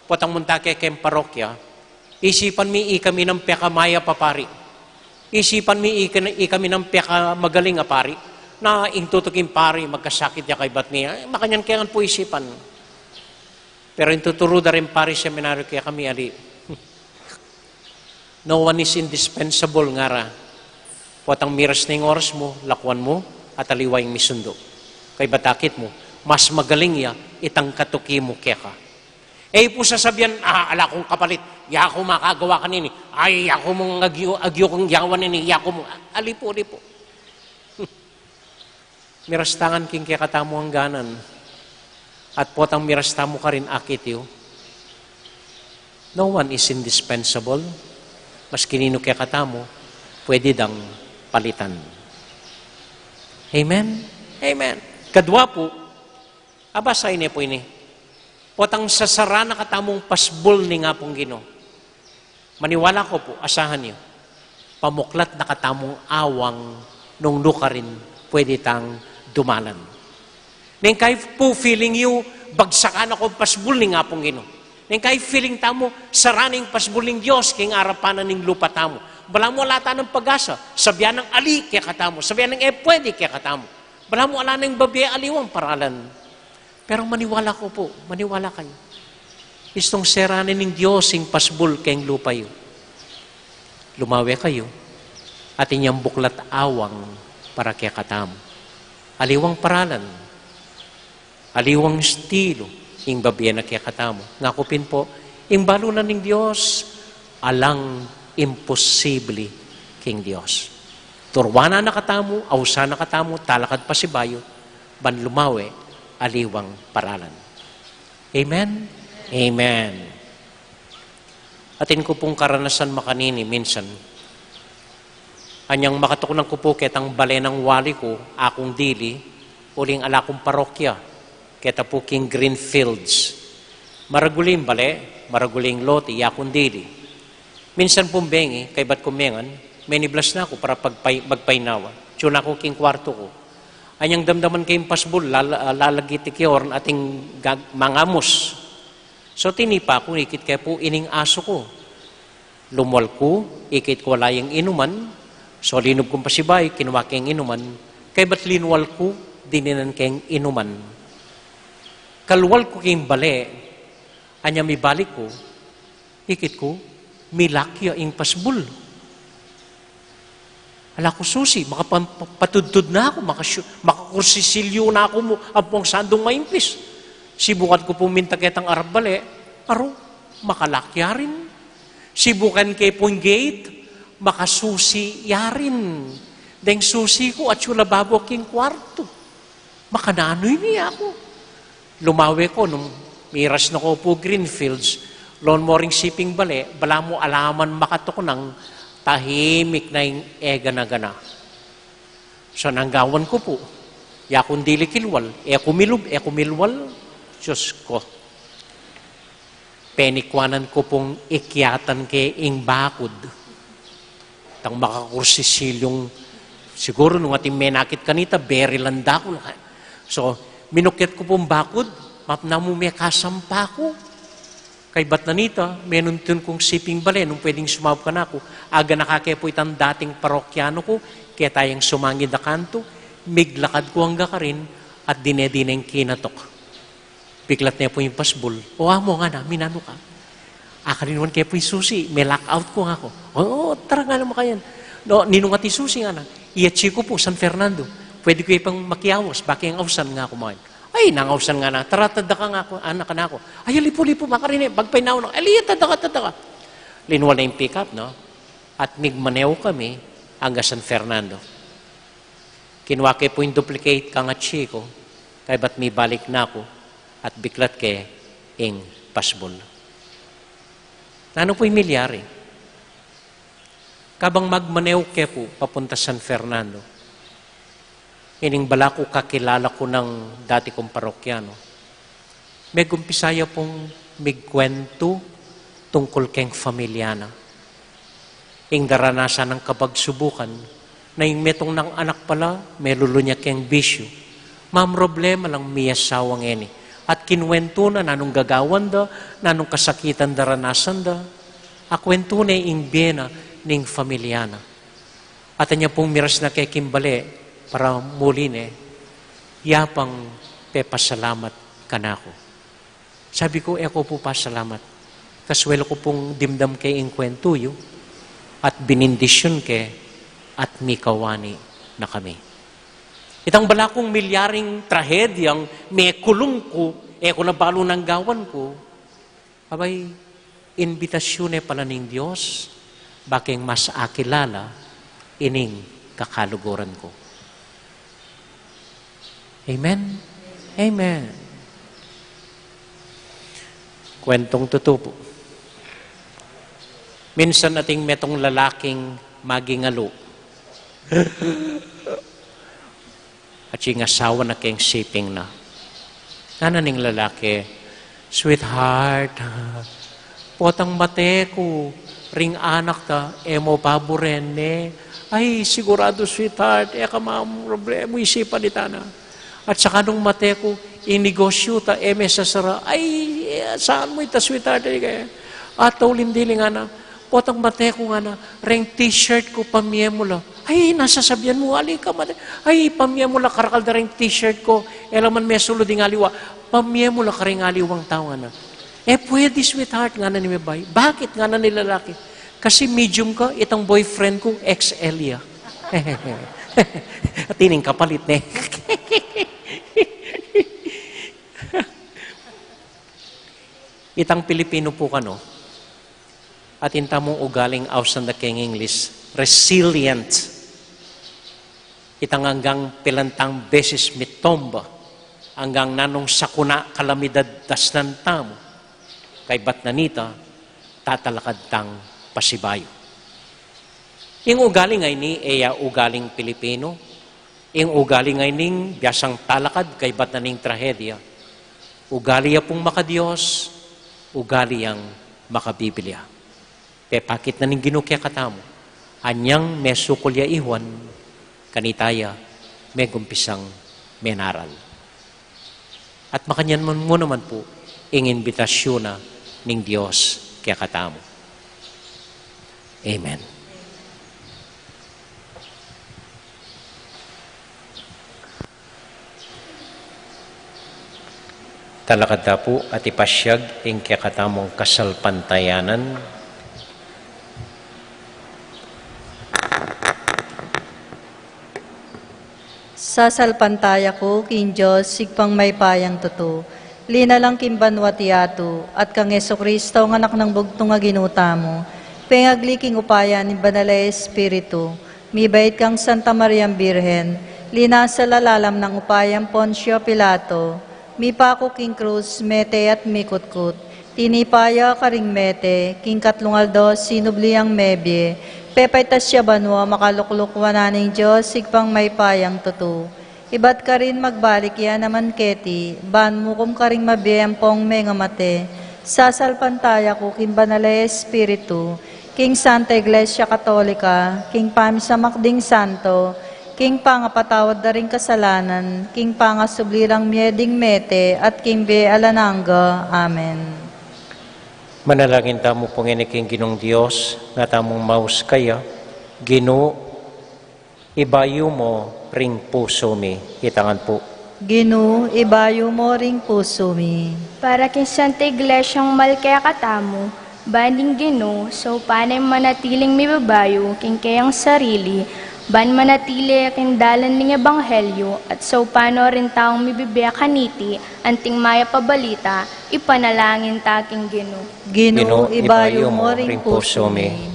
potang munta ke keng parokya, isipan mi ikami nang pekamayap a pari. Isipan mi ika-, ikami nang pekamagaling a pari. Na ing tutuking pari, magkasakit ya kaybat mi. Ay, makanyan ke ngan pu isipan. Pero ing tuturu da ring pari seminaryu kekami, ali, "No one is indispensable," ngara. Potang miras na ing oras mu, lakuan mu, at aliwa ing misundu. Kaybat akit mu, mas magaling ya itang katuki mu keka. E pu sasabian, "Ah, ala kung kapalit, yaku makagawa kanini. Ay, yaku mung agyu, agyu kung yawan ini, yaku mung," ali pu, ali pu. Miras ta ngan king kekatamu angganan, at potang miras tamu karin akit yu, no one is indispensable, maski ninu kekatamu, pwede dang palitan. Amen? Amen. Kadua pu, abasain ye pu ini. Potang sasara na katamung pasbul ning Apung Ginu. Maniwala ko pu, asahan yu, pamuklat na katamung awang nung nukarin pwede tang dumalan. Neng kai pu feeling yu, bagsakan na kung pasbul ning Apung Ginu. Neng kai feeling tamu, sara ning pasbul ning Dios king arapan na ning lupa tamu. Balamu ala ta nang pag-asa, sabian nang ali kekatamu, sabian nang e pwede kekatamu. Balamu ala nang babie aliwang paralan. Pero maniwala ko pu, maniwala kayu. Istung sara ne ning Dios ing pasbul keng lupa yu. Lumawe kayu, atin yang buklat awang para kekatamu. Aliwang paralan, aliwang estilu, ing babie na kekatamu. Ngaku pin pu, ing balu na ning Dios, alang imposible king Dios. Turuan na katamu, ausan na katamu, talakad pasibayu, ban lumawe aliwang paralan. Amen? Amen. Atin ku pung karanasan makanini minsan. Anyang makatuknang ku pu ketang bale nang wali ku, akung dili, uling ala kung parokya, keta pu king Greenfields. Maragul ing bale, maragul ing lote, akung dili. Minsan pung bengi, kaybat ku mengan, meniblas na ku para pagpay-, magpainawa. Tiyun na ku king kwartu ku. Anyang damdaman ke ing pasbul, lala-, lalagitik ya, o atin gag-, mangamus. So tinipa ku, ikit ke pu ining asu ku. Lumwal ku, ikit ku ala yang inuman. So linub kung pasibayu, kinua ke ing inuman. Kaybat linwal ku, dininan ke ing inuman. Kalwal ku king bale, anyang mibalik ku, ikit ku, Milak ya ing pasbul. Ala ku susi, makapatudtud na ku, makasyu-, makakursisilyu na ku mu, ampong sandung maimpis. Sibukan ku pung minta ketang arap bale, aru, makalak ya rin. Sibukan ke pung gate, makasusi ya rin. Deng susi ku, atyu lababo king kuartu. Makananu ini aku? Lumawe ku nung miras na ku pu Greenfields, lawan mu ring siping bale, balamu ala man makatuknang, tahimik na ing egana-gana. So, nanu ing gawan ku pu? Yakung dili kilwal, e ku milub, e ku milwal, Dios ku. Penikuanan ku pung ikyatan ke ing bakud. Tang makakursisilyung, siguru nung ating menakit kanita, beri landa ku na ka. So, minukyat ku pung bakud, mapnamu mekasampa ku. Kaybat na nita, menuntun kung siping bale, nung pwedeng sumaup kanaku, aga na kake pu itang dating parokyano ku, keta yang sumangid a kantu, miglakad ku angga karin, at dine-dine ing kinatuk. Biklat ne pu ing pasbul. "O, amo," ngana, "minanu ka?" "Akaninuan ke pu ing susi, me-lock out ku," ngaku. "O, tara," ngana, "makayan." "No, ninung ating susi?" ngana. "Iatsi ku pu, San Fernando. Pwede ku ya pang makiawas, bake ing ausan," ngaku, makayan. "Ay, nang ausan," ngana. "Tara, tadda ka," ngaku, ngana kanaku. "Ay, ali pu, ali pu, makarine, pagpainawan na." "Ali, tadda ka, tadda ka." Linwal ne ing pickup, no? At migmaneho kami angga San Fernando. Kinua ke pu ing duplicate kang atsi ku, kaybat mibalik na ku, at biklat ke ing pasbul. Nanu pu ing milyari? Kabang magmaneho ke pu papunta San Fernando, ining balaku kakilala ku nang dati kung parokyano, megumpisa ya pung migkwentu tungkul keng familia na. Ing daranasan nang kapagsubukan, na ing metung nang anak pala, melulu ne keng bisyu. Mamroblema lang miasawa ngeni. At kinwentu na nanung gagawan da, nanung kasakitan daranasan da. Akwentu ne ing bie na ning familia na. At anya pung miras na ke king bale, para muli ne, ya pang pepasalamat kanaku. Sabi ku, "E ku pu pasalamat. Kaswela ku pung dimdam ke ing kwentu yu, at binindisyun ke, at mikawani na kami." Itang balakung milyaring trahedyang mekulung ku, e ku na balu nang gawan ku, abay, imbitasyun ne pala ning Dios, bakeng mas akilala ining kakaluguran ku. Amen? Amen. Kwentong tutu pu. Minsan ating metung lalaking magingalu. At ing asawa na keng siping na. Ngana ning lalaki, "Sweetheart, potang mate ku ring anak ta, e mu paburen ne?" "Ay, sigurado, sweetheart, e ka mamroblema, e mu isipan ita na. At saka nung mate ku, ing negosyu ta, e me sasara." "Ay, e, saan mu ita, sweetheart?" Ay, kaya, at uling dili, ngana, "Potang mate ku," ngana, "reng t-shirt ku, pamie mu la." "Ay, nasasabian mu, ali ka mate." "Ay, pamie mu la, karakal da reng t-shirt ku, e la man mesulud ing aliwa." "Pamie mu la kareng aliwang tau," ngana. "E pwede, sweetheart," ngana ning babai. "Bakit?" ngana ning lalaki. "Kasi medium ka, itang boyfriend ku, X L ya." At ining kapalit ne. Itang Pilipino pu kanu, atin tamung ugaling ausan da keng English, resilient. Itang anggang pilan tang beses mitomba, anggang nanung sakuna, kalamidad dasnan tamu, kaybat na nita, tatalakad tang pasibayu. Ing ugaling a ini, e ya ugaling Pilipino, ing ugaling a ining biasang talakad kaybat na ning trahedya, ugali ya pung maka-Dios, ugali yang maka-Biblia. Pepakit na ning Ginu kekatamu, anyang mesukul ya i Juan, kanita ya megumpisang menaral. At makanyan mu naman pu ing imbitasyun na ning Dios kekatamu. Amen. Talakad ta pu at ipasyag ing kekatamung kasalpantayanan. Sasalpantaya ku king Dios, Ibpang mayupayang tutu, linalang king banua't yatu, at kang Jesucristo, a Anak nang bugtung a Ginu tamu, pengagli king upaya ning Banal a Espiritu, mibait kang Santa Mariang Birhen, linasa lalam ning upaya nang Poncio Pilato, mipaku king krus, mete at mikutkut. Tinipa ya karing mete, king katlung aldo sinubli yang mebie, pepaitas ya banua, makalukluk wanan ning Dios, Ibpang mayupayang tutu. Ibat karin magbalik ya naman keti, ban mukum karing mabie ampong mengamate. Sasalpantaya ku king Banal a Espiritu, king Santa Iglesia Katolika, king pamisamak ding santo, king pangapatawad da ring kasalanan, king pangasubli rang mie ding mete, at king bie alang angga. Amen. Manalangin tamu pu ngeni king Ginung Dios, nga tamung maus kaya. Ginu, ibayu mu ring pusu mi. Itangan pu. Ginu, ibayu mu ring pusu mi. Para king Santa Iglesiang mal kekatamu, ban ing Ginu saupan nang manatiling mibabayu king keyang sarili, ban manatili king dalan ning ebanghelyu, at saupan no ring taung mibibie kaniti anting mayap a balita, ipanalangin ta king Ginu. Ginu, ibayu mu ring pusu mi.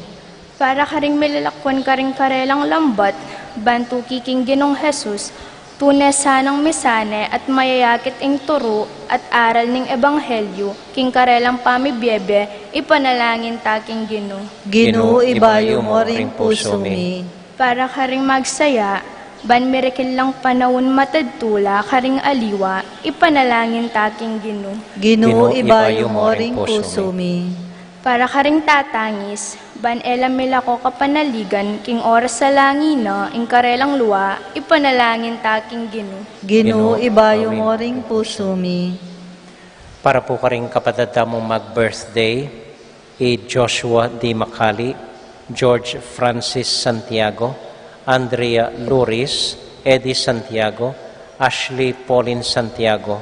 Para karing milalakuan karing karelang lambat, ban tuki king Ginung Jesus, tune sanang misane at mayayakit ing turu at aral ning ebanghelyu, king karelang pamibiebe, ipanalangin ta king Ginu. Ginu, ibayu mu ring pusu mi. Para karing magsaya, ban mirikil lang panaun matadtula karing aliwa, ipanalangin ta king Ginu. Ginu, ibayu mu ring pusu mi. Para karing tatangis, ban e la milako kapanaligan king oras a langi na ing karelang lua, ipanalangin ta king Ginu. Ginu, ibayu mu ring pusu mi. Para pu karing kapatad tamung mag-birthday, i Joshua D. Macali, George Francis Santiago, Andrea Luris, Eddie Santiago, Ashley Pauline Santiago,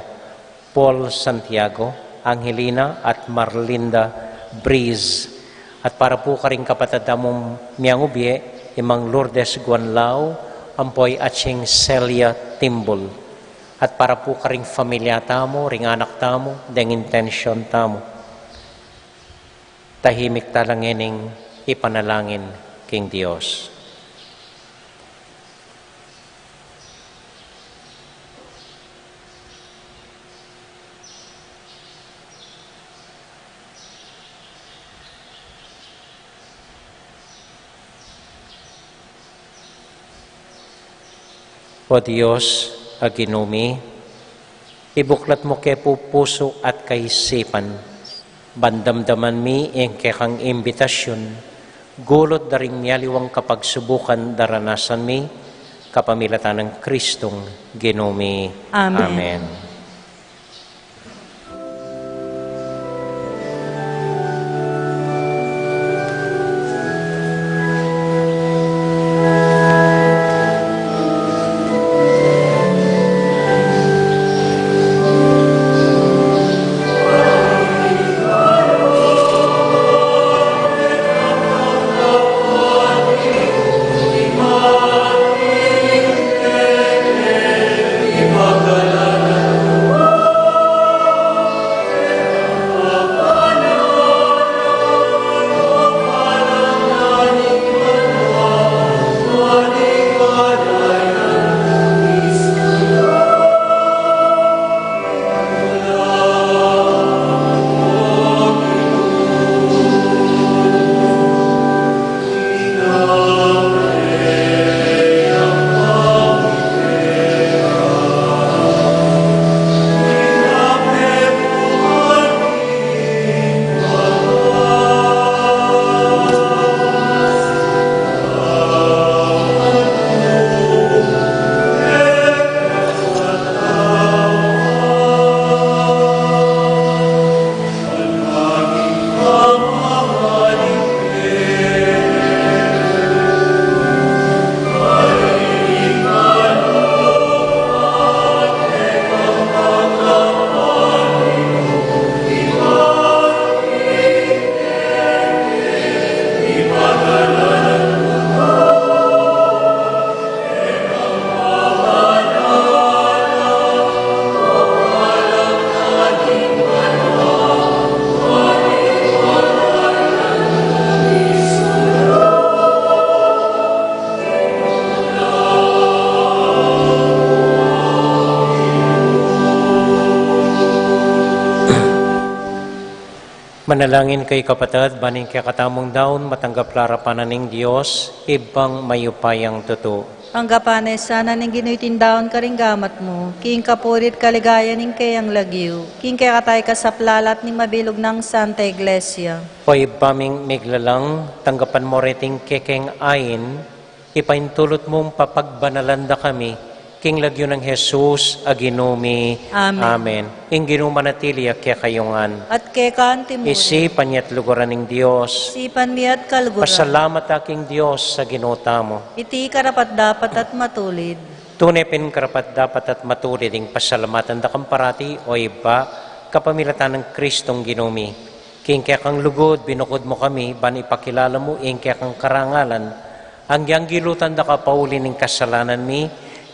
Paul Santiago, Angelina at Marlinda Breeze. At para pu karing kapatad tamung miyangubie, i Mang Lourdes Guanlao, ampo i Aching Celia Timbul. At para pu karing familia tamu, ring anak tamu, deng intensyon tamu. Tahimik tala ngening ipanalangin king Dios. O Dios, a Ginu mi, ibuklat mu ke pu pusu at kaisipan, ban damdaman mi ing kekang imbitasyun, gulut da ring mialiwang kapagsubukan daranasan mi, kapamilatan nang Kristong Ginu mi. Amen. Amen. Manalangin kayu, kapatad, ban ing kekatamung daun matanggap la arapan na ning Dios, Ibpang mayupayang tutu. Tanggapan na sana ning Ginu iting daun karing gamat mu, king kapurian at kaligayan ning keyang lagyu, king kekatamu ing kasaplalan at ning mabilug nang Santa Iglesia. O Ibpa ming miglalang, tanggapan mu reting kekeng ain, ipaintulut mung papagbanalan da kami, king lagyu nang Jesus a Ginu mi. Amen. Amen. Ing Ginu manatili ya kekayu ngan. At kekang timu. Isipan ya at luguran ning Dios. Isipan mi at kaluguran. Pasalamat ta king Dios a Ginu tamu. Iti karapat-dapat at matulid. Tune pin karapat-dapat at matulid ing pasalamatan da kang parati, o Ibpa, kapamilatan nang Kristong Ginu mi. King kekang lugud, binukud mu kami, ban ipakilala mu ing kekang karangalan, anggyang gilutan da ka pauli ning kasalanan mi,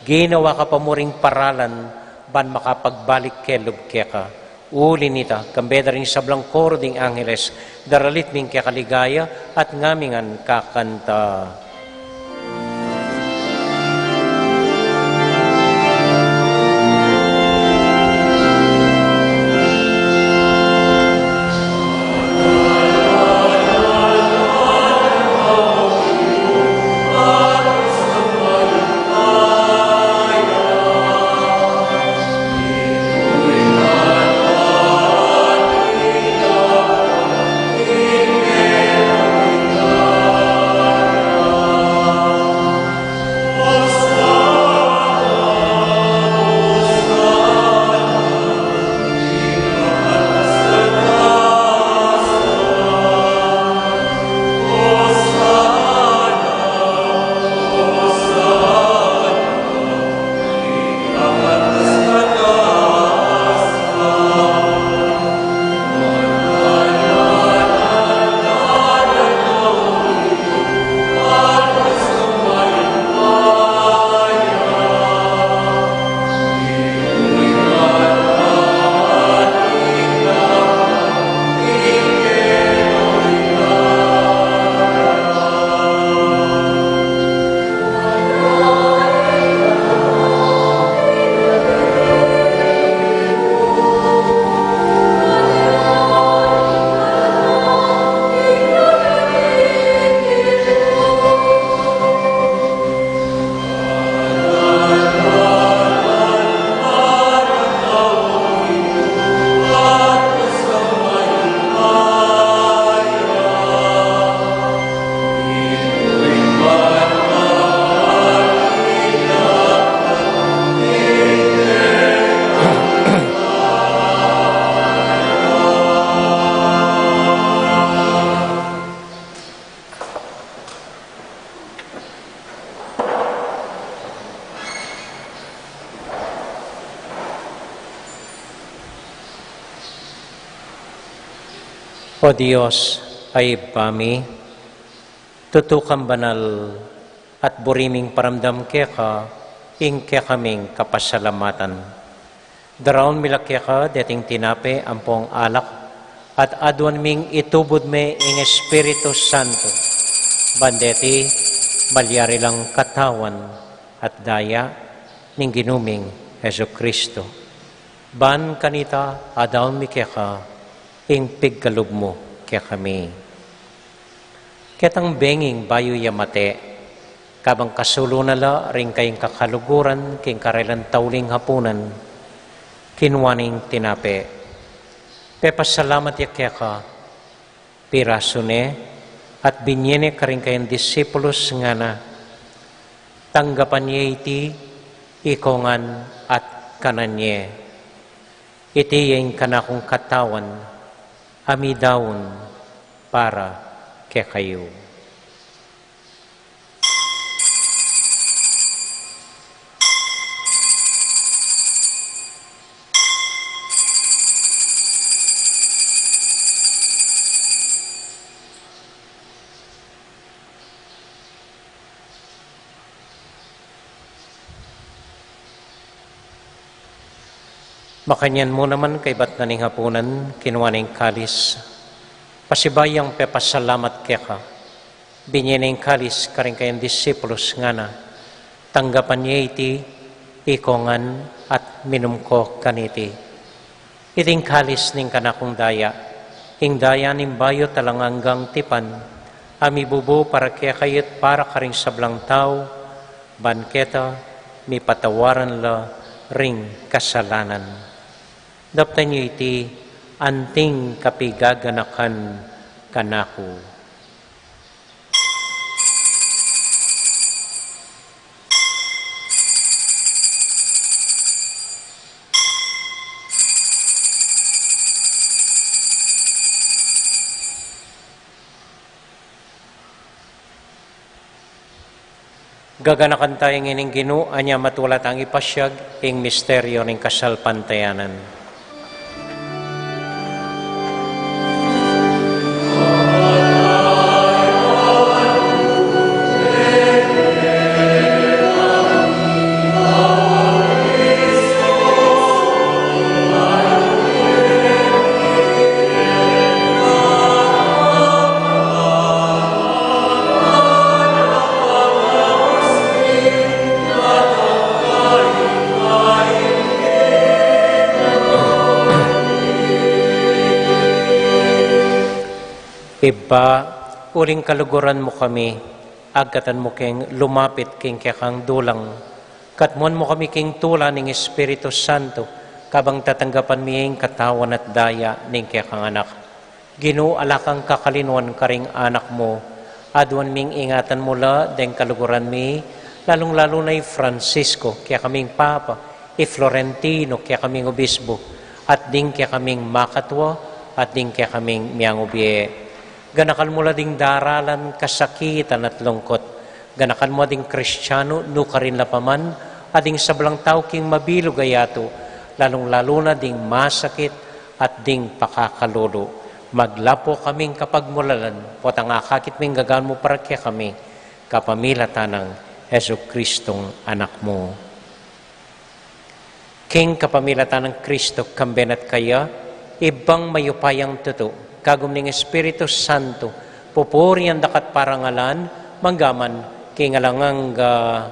ginawa ka pa mu ring paralan, ban makapagbalik kelub keka. Uli nita, kambe da ring sablang koro ding angeles, daralit mi ing keka ligaya, at ngamingan kakanta. O Dios, a Ibpa mi, tutu kang banal, at buri ming paramdam keka ing kekaming kapasalamatan. Daraun mi la keka deting tinape ampong alak, at aduan ming itubud me ing Espiritu Santo, ban deti malyari lang katawan at daya ning Ginu ming Jesucristo. Ban kanita adaun mi keka ing pigkalub mu kekami. Ketang benging bayu ya mate, kabang kasulu na la ring kayang kakaluguran king karelang tauling hapunan, kinua neng tinape, pepasalamat ya keka, pirasu ne, at binie ne karing kayang disipulus, ngana: Tanggapan ye iti, ikongan at kanan ye. Iti ya ing kanakung katawan, a midaun para kekayu. Makanyan mu naman, kaybat na ning hapunan, kinua ne ing kalis, pasibayu yang pepasalamat keka, binie ne ing kalis karing kayang disipulus, ngana: Tanggapan ye iti, ikongan at minum ko kaniti. Iti ing kalis ning kanakung daya, Ing daya ning bayu at alang anggang tipan, a mibubu para kekayu at para karing sablang tau, ban keta mipatawaran la ring kasalanan. Daptan yu iti anting kapigaganakan kanaku. Gaganakan taya ngening Ginu, anya matula tang ipasiag ing misteryo ning kasalpantayanan. Ibpa, uling kaluguran mu kami, agkatan mu keng lumapit king kekang dulang, katmuan mu kami king tula ning Espiritu Santo, kabang tatanggapan mi ing katawan at daya ning kekang Anak. Ginu, ala kang kakalinuan karing anak mu. Aduan ming ingatan mu la deng kaluguran mi, lalung-lalu na i Francisco, kekaming Papa, i Florentino, kekaming Obispo, at ding kekaming makatua, at ding kekaming miangubie. Ganakan mu la ding daralan, kasakitan at lungkut. Ganakan mu ding Kristiano, nukarin la pa man, at ding sablang tau king mabilug a yatu, lalung-lalu na ding masakit at ding pakakalulu. Maglapo kaming kapagmulalan, potang akakit ming gagan mu para kekami, kapamilatan nang Jesucristong Anak mu. King kapamilatan nang Kristo, kambe na at kaya, Ibpang mayupayang tutu, kagum ning Espiritu Santo, pupurian da ka at parangalan, mangga man king alang angga.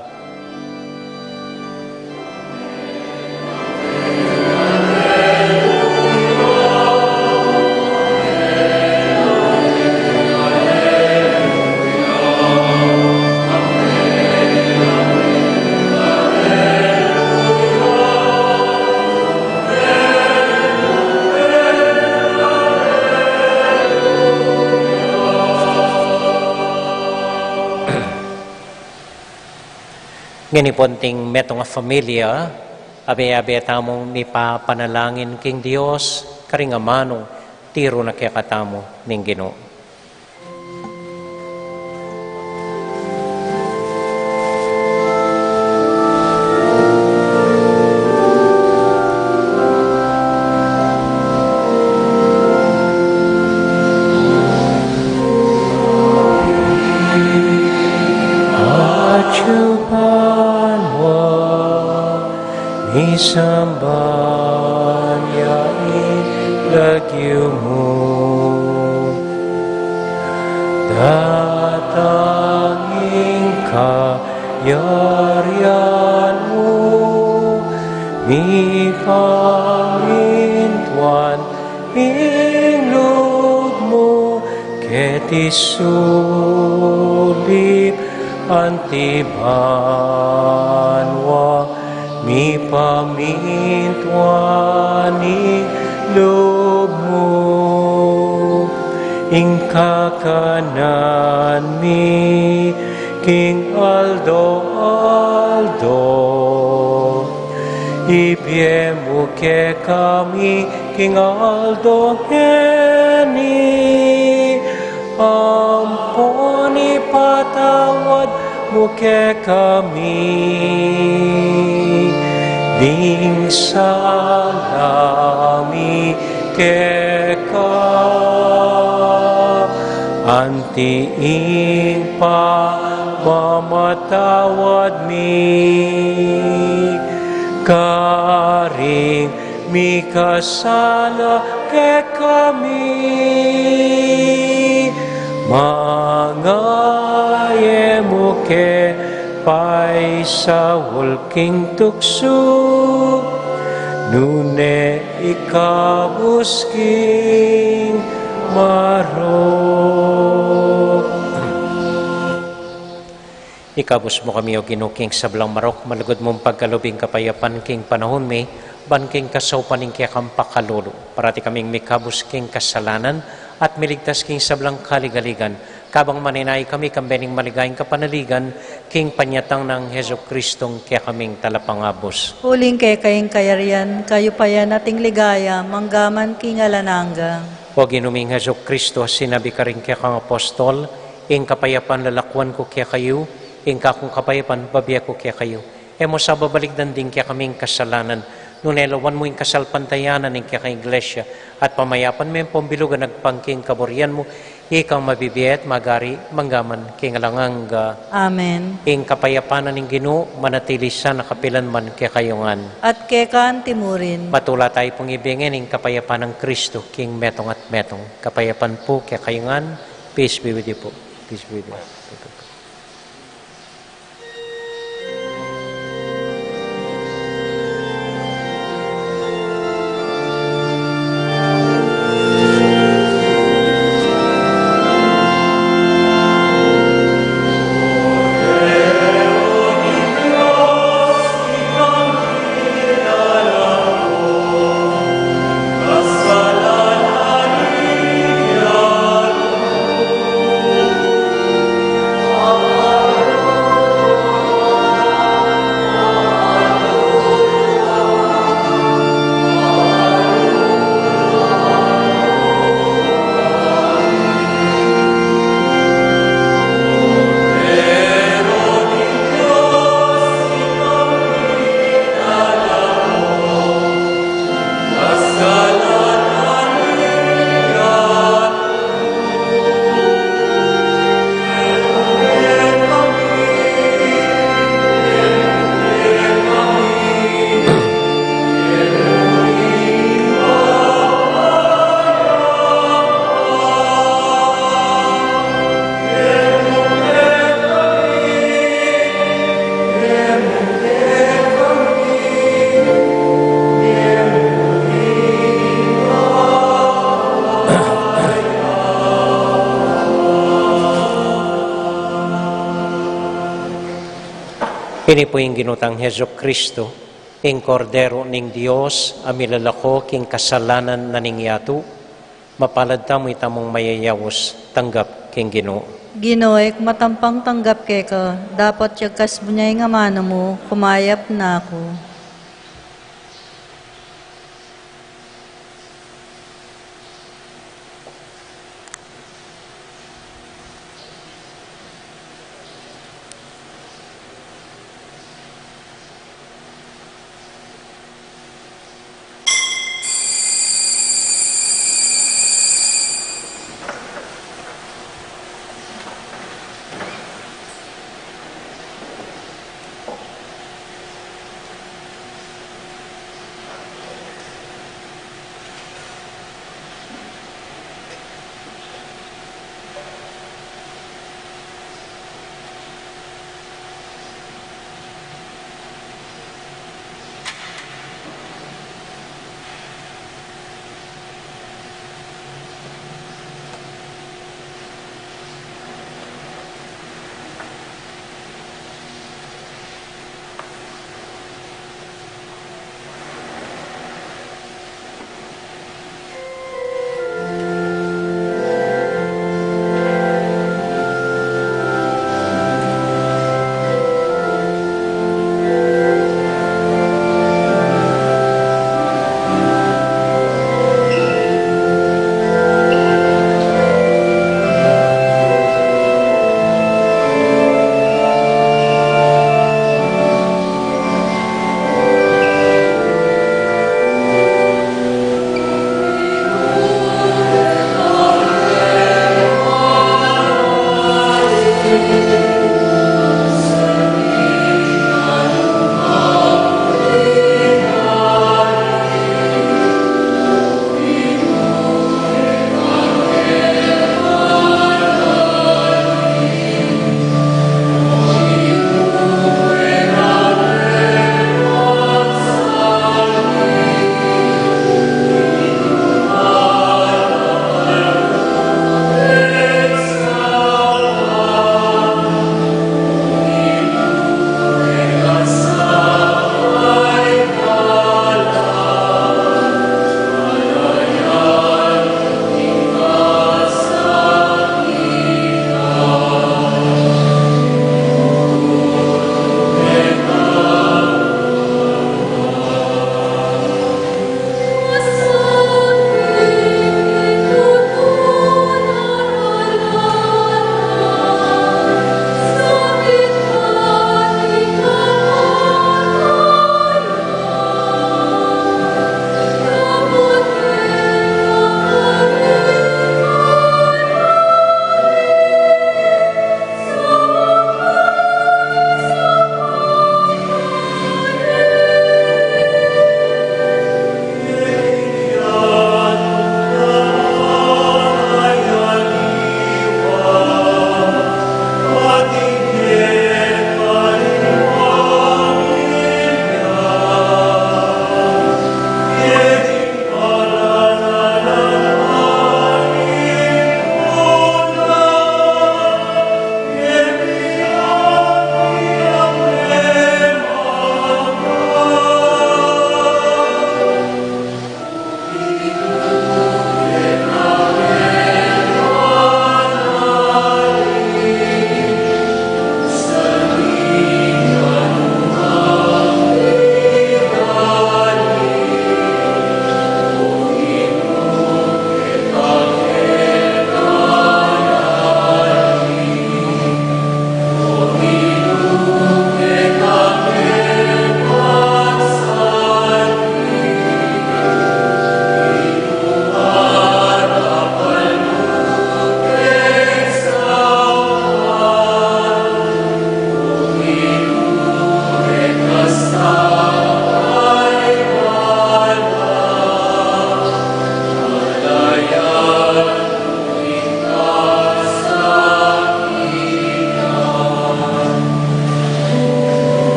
Ngeni pu, anting metung a familia, abe-abe tamung mipapanalangin king Dios, karing amanung tiru na kekatamu ning Ginu. Atyu banua, misamban ya ing lagyu mu. Datang ing kayarian mu, mipamintuan ing lub mu, keti sulip anti banua, mipamintuan ing lub mu. Ing kakanan mi king aldo-aldo, ibie mu kekami king aldo ngeni, ampon ipatawad mu kekami ding sala mi keka, anti ing pamamatawad mi karing mikasala kekami. Manga e mu ke paisaul king tuksu, nune ikabus king Marok. Ikabus mu kami, O Ginu, king sablang marok, malugud mung pagkalub ing kapayapan king panahun mi, ban king kasaupan ning kekang pakalulu, parati kaming mikabus king kasalanan, at miligtas king sablang kaligaligan, kabang manenaya kami kambe ning maligayang kapanaligan, king panyatang nang Jesucristong kekaming Talapangabus. Uling keka ing kayarian, kayupayan at ing ligaya, mangga man king alang angga. O Ginu ming Jesucristo, sinabi karing kekang apostol, ing kapayapan lalakuan ku kekayu, ing kakung kapayapan bibie ku kekayu. E mu sa babalikdan ding kekaming kasalanan, nune lawan mu ing kasalpantayanan ning kekang Iglesia, at pamayapan me pung bilug agpang king kaburian mu, ikang mabibie at magari, mangga man king alang angga. Amen. Ing kapayapan na ning Ginu, manatili sana kapilan man kekayu ngan. At keka antimurin. Matula tayu pung ibie ngan ing kapayapan nang Kristo, king metung at metung. Kapayapan pu kekayu ngan, peace be with you po. Peace be with you. Ini pu ing Ginu tang Jesucristo, ing Kordero ning Dios, a milalako king kasalanan na ning yatu. Mapalad tamu itamung mayayaus tanggap king Ginu. Ginu, e ku matampang tanggap keka, dapot yagkas mu ne ing amanu mu, kumayap na ku.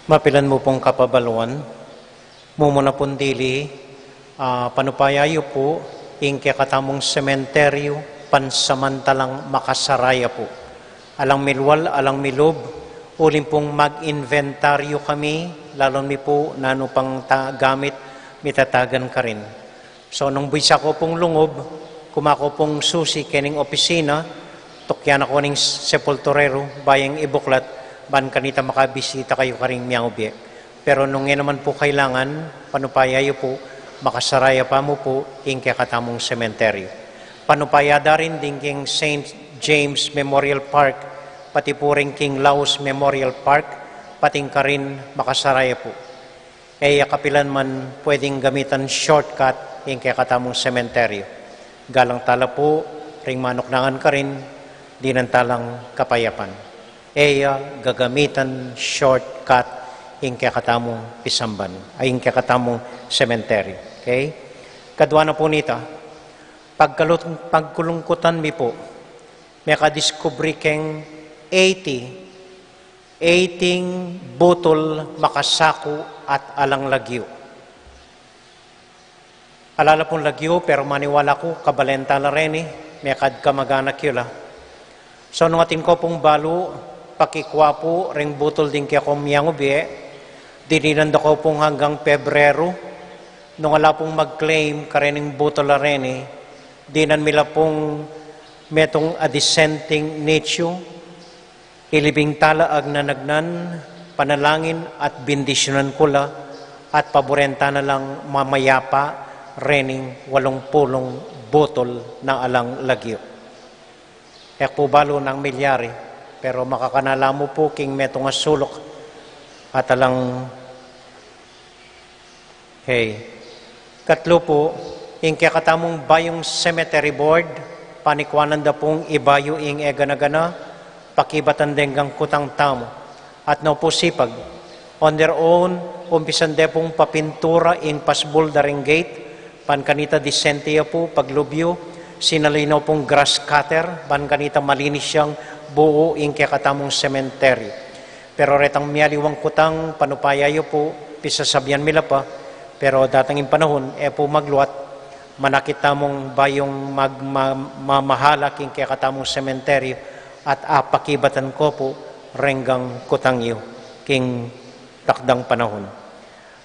Mapilan mu pung kapabaluan, mumuna pung dili, ah, panupaya yu pu ing kekatamung sementeryu pansamantalang makasara ya pu. Alang milual, alang milub, uling pung mag-inventaryu kami, lalung mi pu nanu pang ta-, gamit mitatagan karin. So, nung bisa ku pung lungub, kuma ku pung susi kening opisina, tukyan na ku ning sepulturero, bayang ibuklat, ban kanita makabisita kayu karing miangubie. Pero nung e naman pu kailangan, panupaya yu pu, makasara ya pa mu pu ing kekatamung sementeryu. Panupaya da rin ding king Saint James Memorial Park, pati pu ring king Laus Memorial Park, pati karin makasara ya pu. E ya kapilan man pwedeng gamitan shortcut ing kekatamung sementeryu. Galang tala pu ring manuknangan karin, dinan talang kapayapan. E ya gagamitan shortcut ing kekatamung pisamban, ay, ing kekatamung sementeryu. Okay? Kadua na pu nita, pagkalut-, pagkulungkutan mi pu, mekadiskubre keng eighty, eighty butul makasaku at alang lagyu. Ala la pung lagyu, pero maniwala ku, kabalen tala reni, mekad kamag-anak yu la. So, nung atin ku pung balu, pakikua pu ring butul ding kekong miangubie, dininan da ku pung anggang Pebreru, nung ala pung mag-claim karening butul a reni, dinan mi la pung metung a dissenting nicho, ilibing tala agnanagnan, panalangin at bendisyunan ku la, at paburen ta na lang mamayapa rening walung pulung butul na alang lagyu. E ku pu balu nung milyari, pero makakanala mu pu king metung a suluk at alang Hey. Katlu pu, ing kekatamung bayung cemetery board, panikuanan da pung ibayu ing e gana-gana, pakibatan deng kutang tamu. At no pu sipag, on their own, umpisan de pung papintura ing pasbul da ring gate, ban kanita disente ya pu paglub yu, sinali no pung grass cutter, ban kanita malinis yang buu ing kekatamung sementeryu. Pero retang mialiwang kutang, panupaya yu pu, pisasabian mi la pa, pero datang ing panahun, e pu magluat, manakit tamung bayung mag-, ma-, mamahala king kekatamung sementeryu at apakibatan ko pu reng kutang yu king takdang panahun.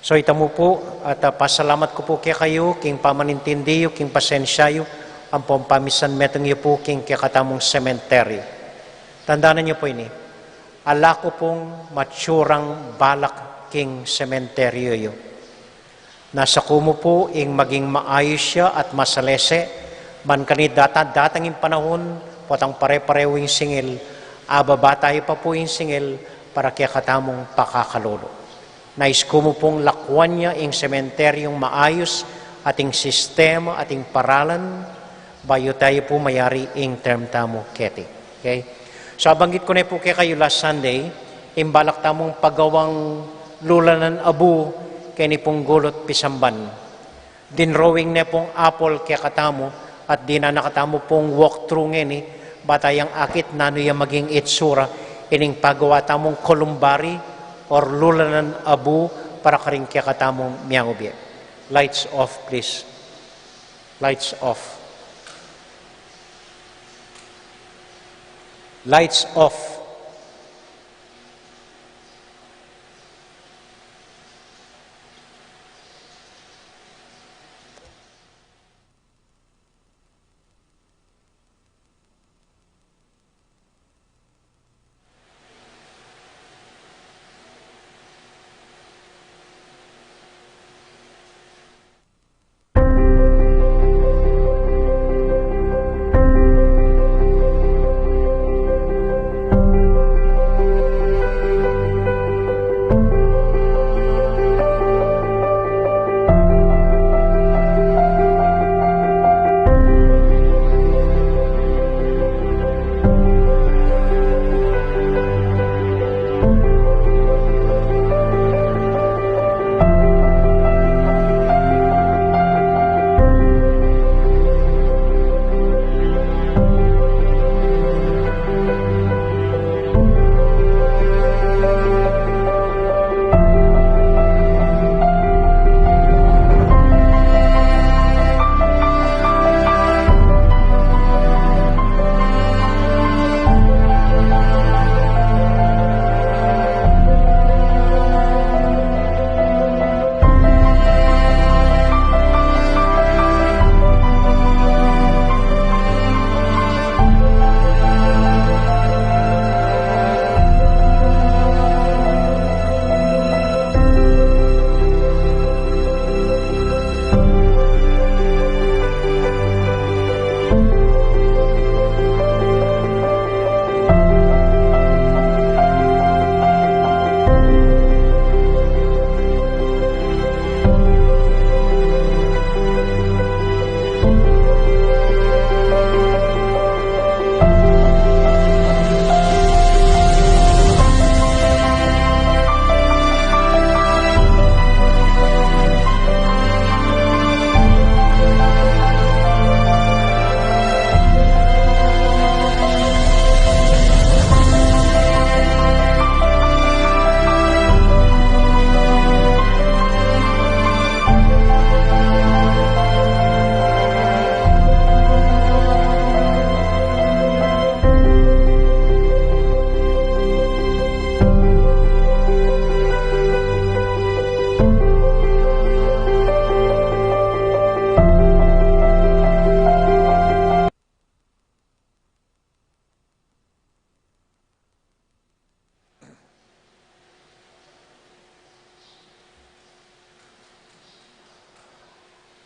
So ita mu pu, at, ah, pasalamat ku pu kekayu king pamanintindi yu, king pasensya yu, ampong pamisan metung yu pu king kekatamung sementeryu. Tandanan yu pu ini, ala ku pung matsurang balak king sementeryu yu. Nasa ku mu pu ing maging maayus ya at masalese, ban kanita datang ing panahun, potang pare-parehu ing singil, ababa tayu pa pu ing singil para kekatamung pakakalulu. Nais ku mu pung lakuan ya ing sementeryung maayus at ing sistema at ing paralan, bayu tayu pu mayari ing term tamu keti. Okay? So, abanggit ku ne pu kekayu last Sunday, ing balak tamung pagawang lulanan abu keni pung gulut pisamban. Dinrawing ne pung apple kekatamu, at dinan na katamu pung walk through ngeni, bata yang akit nanu ya maging itsura ining pagawa tamung columbary or lulanan abu para karing kekatamung miangubie. Lights off, please. Lights off. Lights off.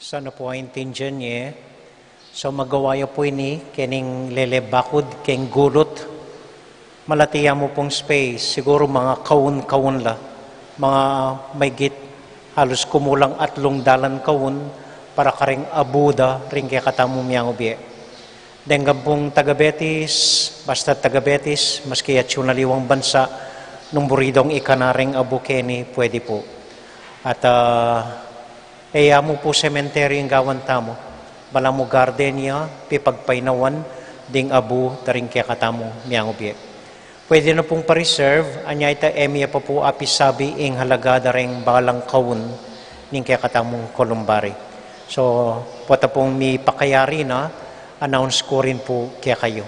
Sana pu aintindian ye. So magawa yu pu ini, kening lele bakud keng gulut. Malati ya mu pung space, siguru mga kaun-kaun la, mga maygit halus kumulang atlung dalan kaun para karing abu da ring kekatamung miangubie. Denggan pung taga-Betis, basta taga-Betis, maski atyu na liwang bansa, nung buri dong ikana ring abu keni, pwede pu. At, ah, e ya mu pu sementeryu ing gawan tamu, balamu garden ya, pipagpainawan ding abu da ring kekatamung miangubie. Pwede na pung pa-reserve, anya ita e mi ya pa pu apisabi ing halaga da ring balang kaun ning kekatamung columbary. So, pota pung mipakayari na, announce ku rin pu kekayu.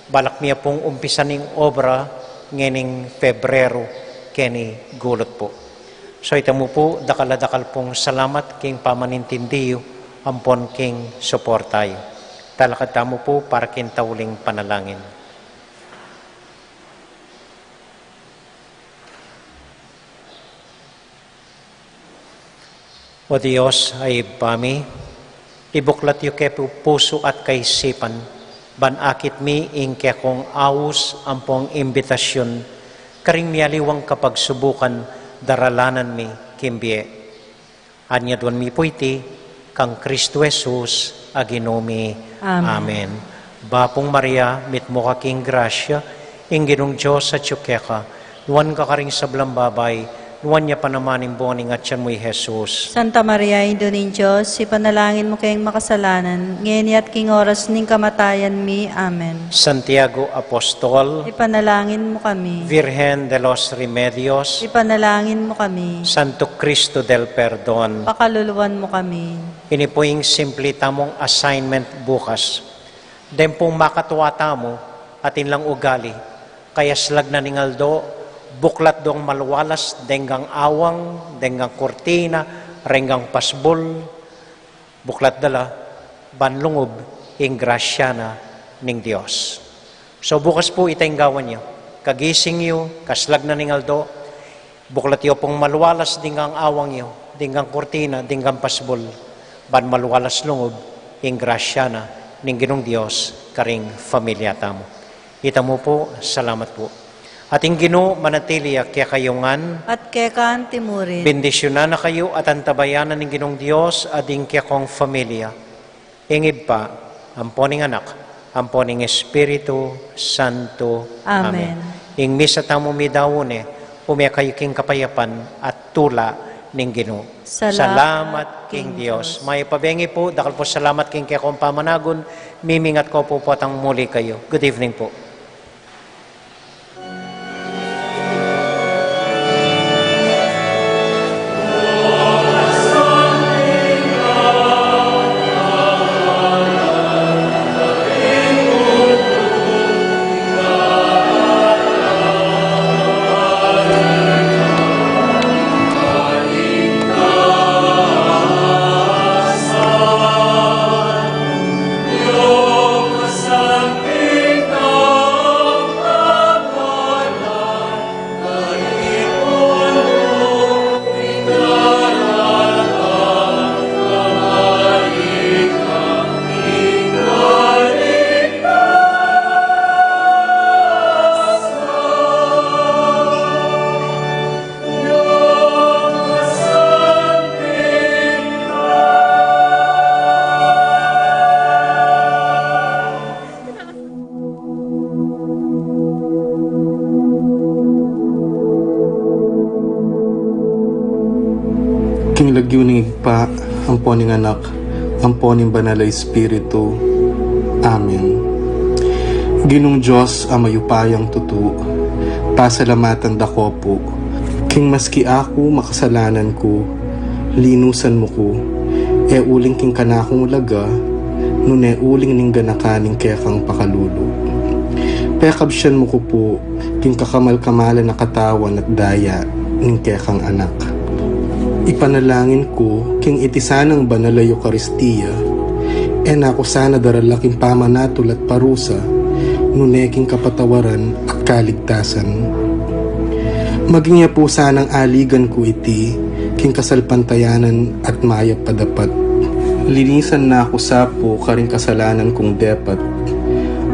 Balak mi ya pung umpisan ing obra ngening Febreru keni gulut pu. So ita mu pu, dakal a dakal pung salamat king pamanintindi yu ampon king suporta yu. Talakad tamu pu para king tauling panalangin. O Dios a Ibpa mi, ibuklat yu ke pu-, pusu at kaisipan, ban akit mi ing kekong aus ampong imbitasyun, karing mialiwang kapagsubukan daralanan mi king bie. Anyaduan mi pu iti, kang Kristo Jesus a Ginu mi. Amen. Amen. Bapung Maria, mitmu ka king grasya, ing Ginung Dios atyu keka, nuan ka karing sablang babai, nuan ya pa naman ing bunga ning atian mu i Jesus. Santa Maria, Indu ning Dios, ipanalangin mu keng makasalanan, ngeni at king oras ning kamatayan mi. Amen. Santiago Apostol, ipanalangin mu kami. Virgen de los Remedios, ipanalangin mu kami. Santo Cristo del Perdon, pakaluluan mu kami. Ini pu ing simpli tamung assignment bukas. Deng pung makatua tamu, atin lang ugali, kayaslag na ning aldo, buklat dong malualas, denggang awang, denggang kurtina, renggang pasbul, buklat da la, ban lungub ing grasya na ning Dios. So bukas pu ita ing gawan yu, kagising yu, kaslag na ning aldo, buklat yu pung malualas dinggang awang yu, dinggang kurtina, dinggang pasbul, ban malualas lungub ing grasya na ning Ginung Dios karing familia tamu. Ita mu pu, salamat pu. At ing Ginu manatili ya kekayu ngan. At keka anti mu rin. Bendisyunan na kayu at antabayanan ning Ginung Dios a ding kekong familia. Ing Ibpa, ampo ning Anak, ampo ning Espiritu Santo. Amen. Amen. Ing misa tamu midaun ne, ume kayu king kapayapan at tula ning Ginu. Salamat king Dios. Mayap a bengi pu, dakal pu salamat king kekong pamanagun, mimingat ko pu potang muli kayu. Good evening pu. King lagyu ning Ibpa, ampo ning Anak, ampo ning Banal a Espiritu. Amen. Ginung Dios a mayupayang tutu, pasalamatan da ko pu, king maski aku makasalanan ku, linusan mu ku, e uling king kanakung laga, nune uling ning ganakan ning kekang pakalulu. Pekabsian mu ku pu, king kakamal-kamalan a katawan at daya ning kekang Anak. Ipanalangin ku, king iti sanang banal a Eukaristia, e na ku sana darala king pamanatul at parusa, nune king kapatawaran at kaligtasan. Maging ya pu sanang aligan ku iti, king kasalpantayanan at mayap a dapat. Linisan na ku sa pu karing kasalanan kung depat,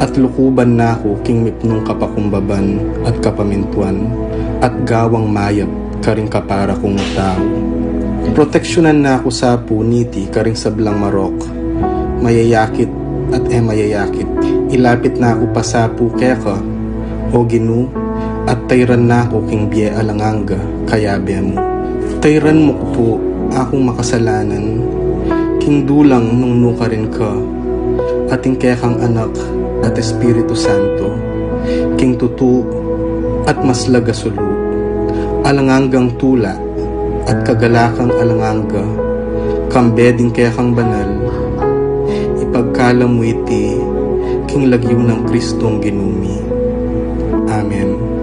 at lukuban na ku king mipnung kapakumbaban at kapamintuan, at gawang mayap karing kapara kung tau. Proteksyunan na ku sa pu niti karing sablang marok, mayayakit at e mayayakit. Ilapit na ku pa sa pu keka, O Ginu, at tairan na ku king bie alang angga kayabe mu. Tairan mu ku pu akung makasalanan king dulang nung nukarin ka, at ing kekang Anak at Espiritu Santo, king tutu at maslag a sulu, alang anggang tula at kagalakang alang angga, kambe ding kekang banal, ipagkalub mu iti king lagyu nang Kristong Ginu mi. Amen.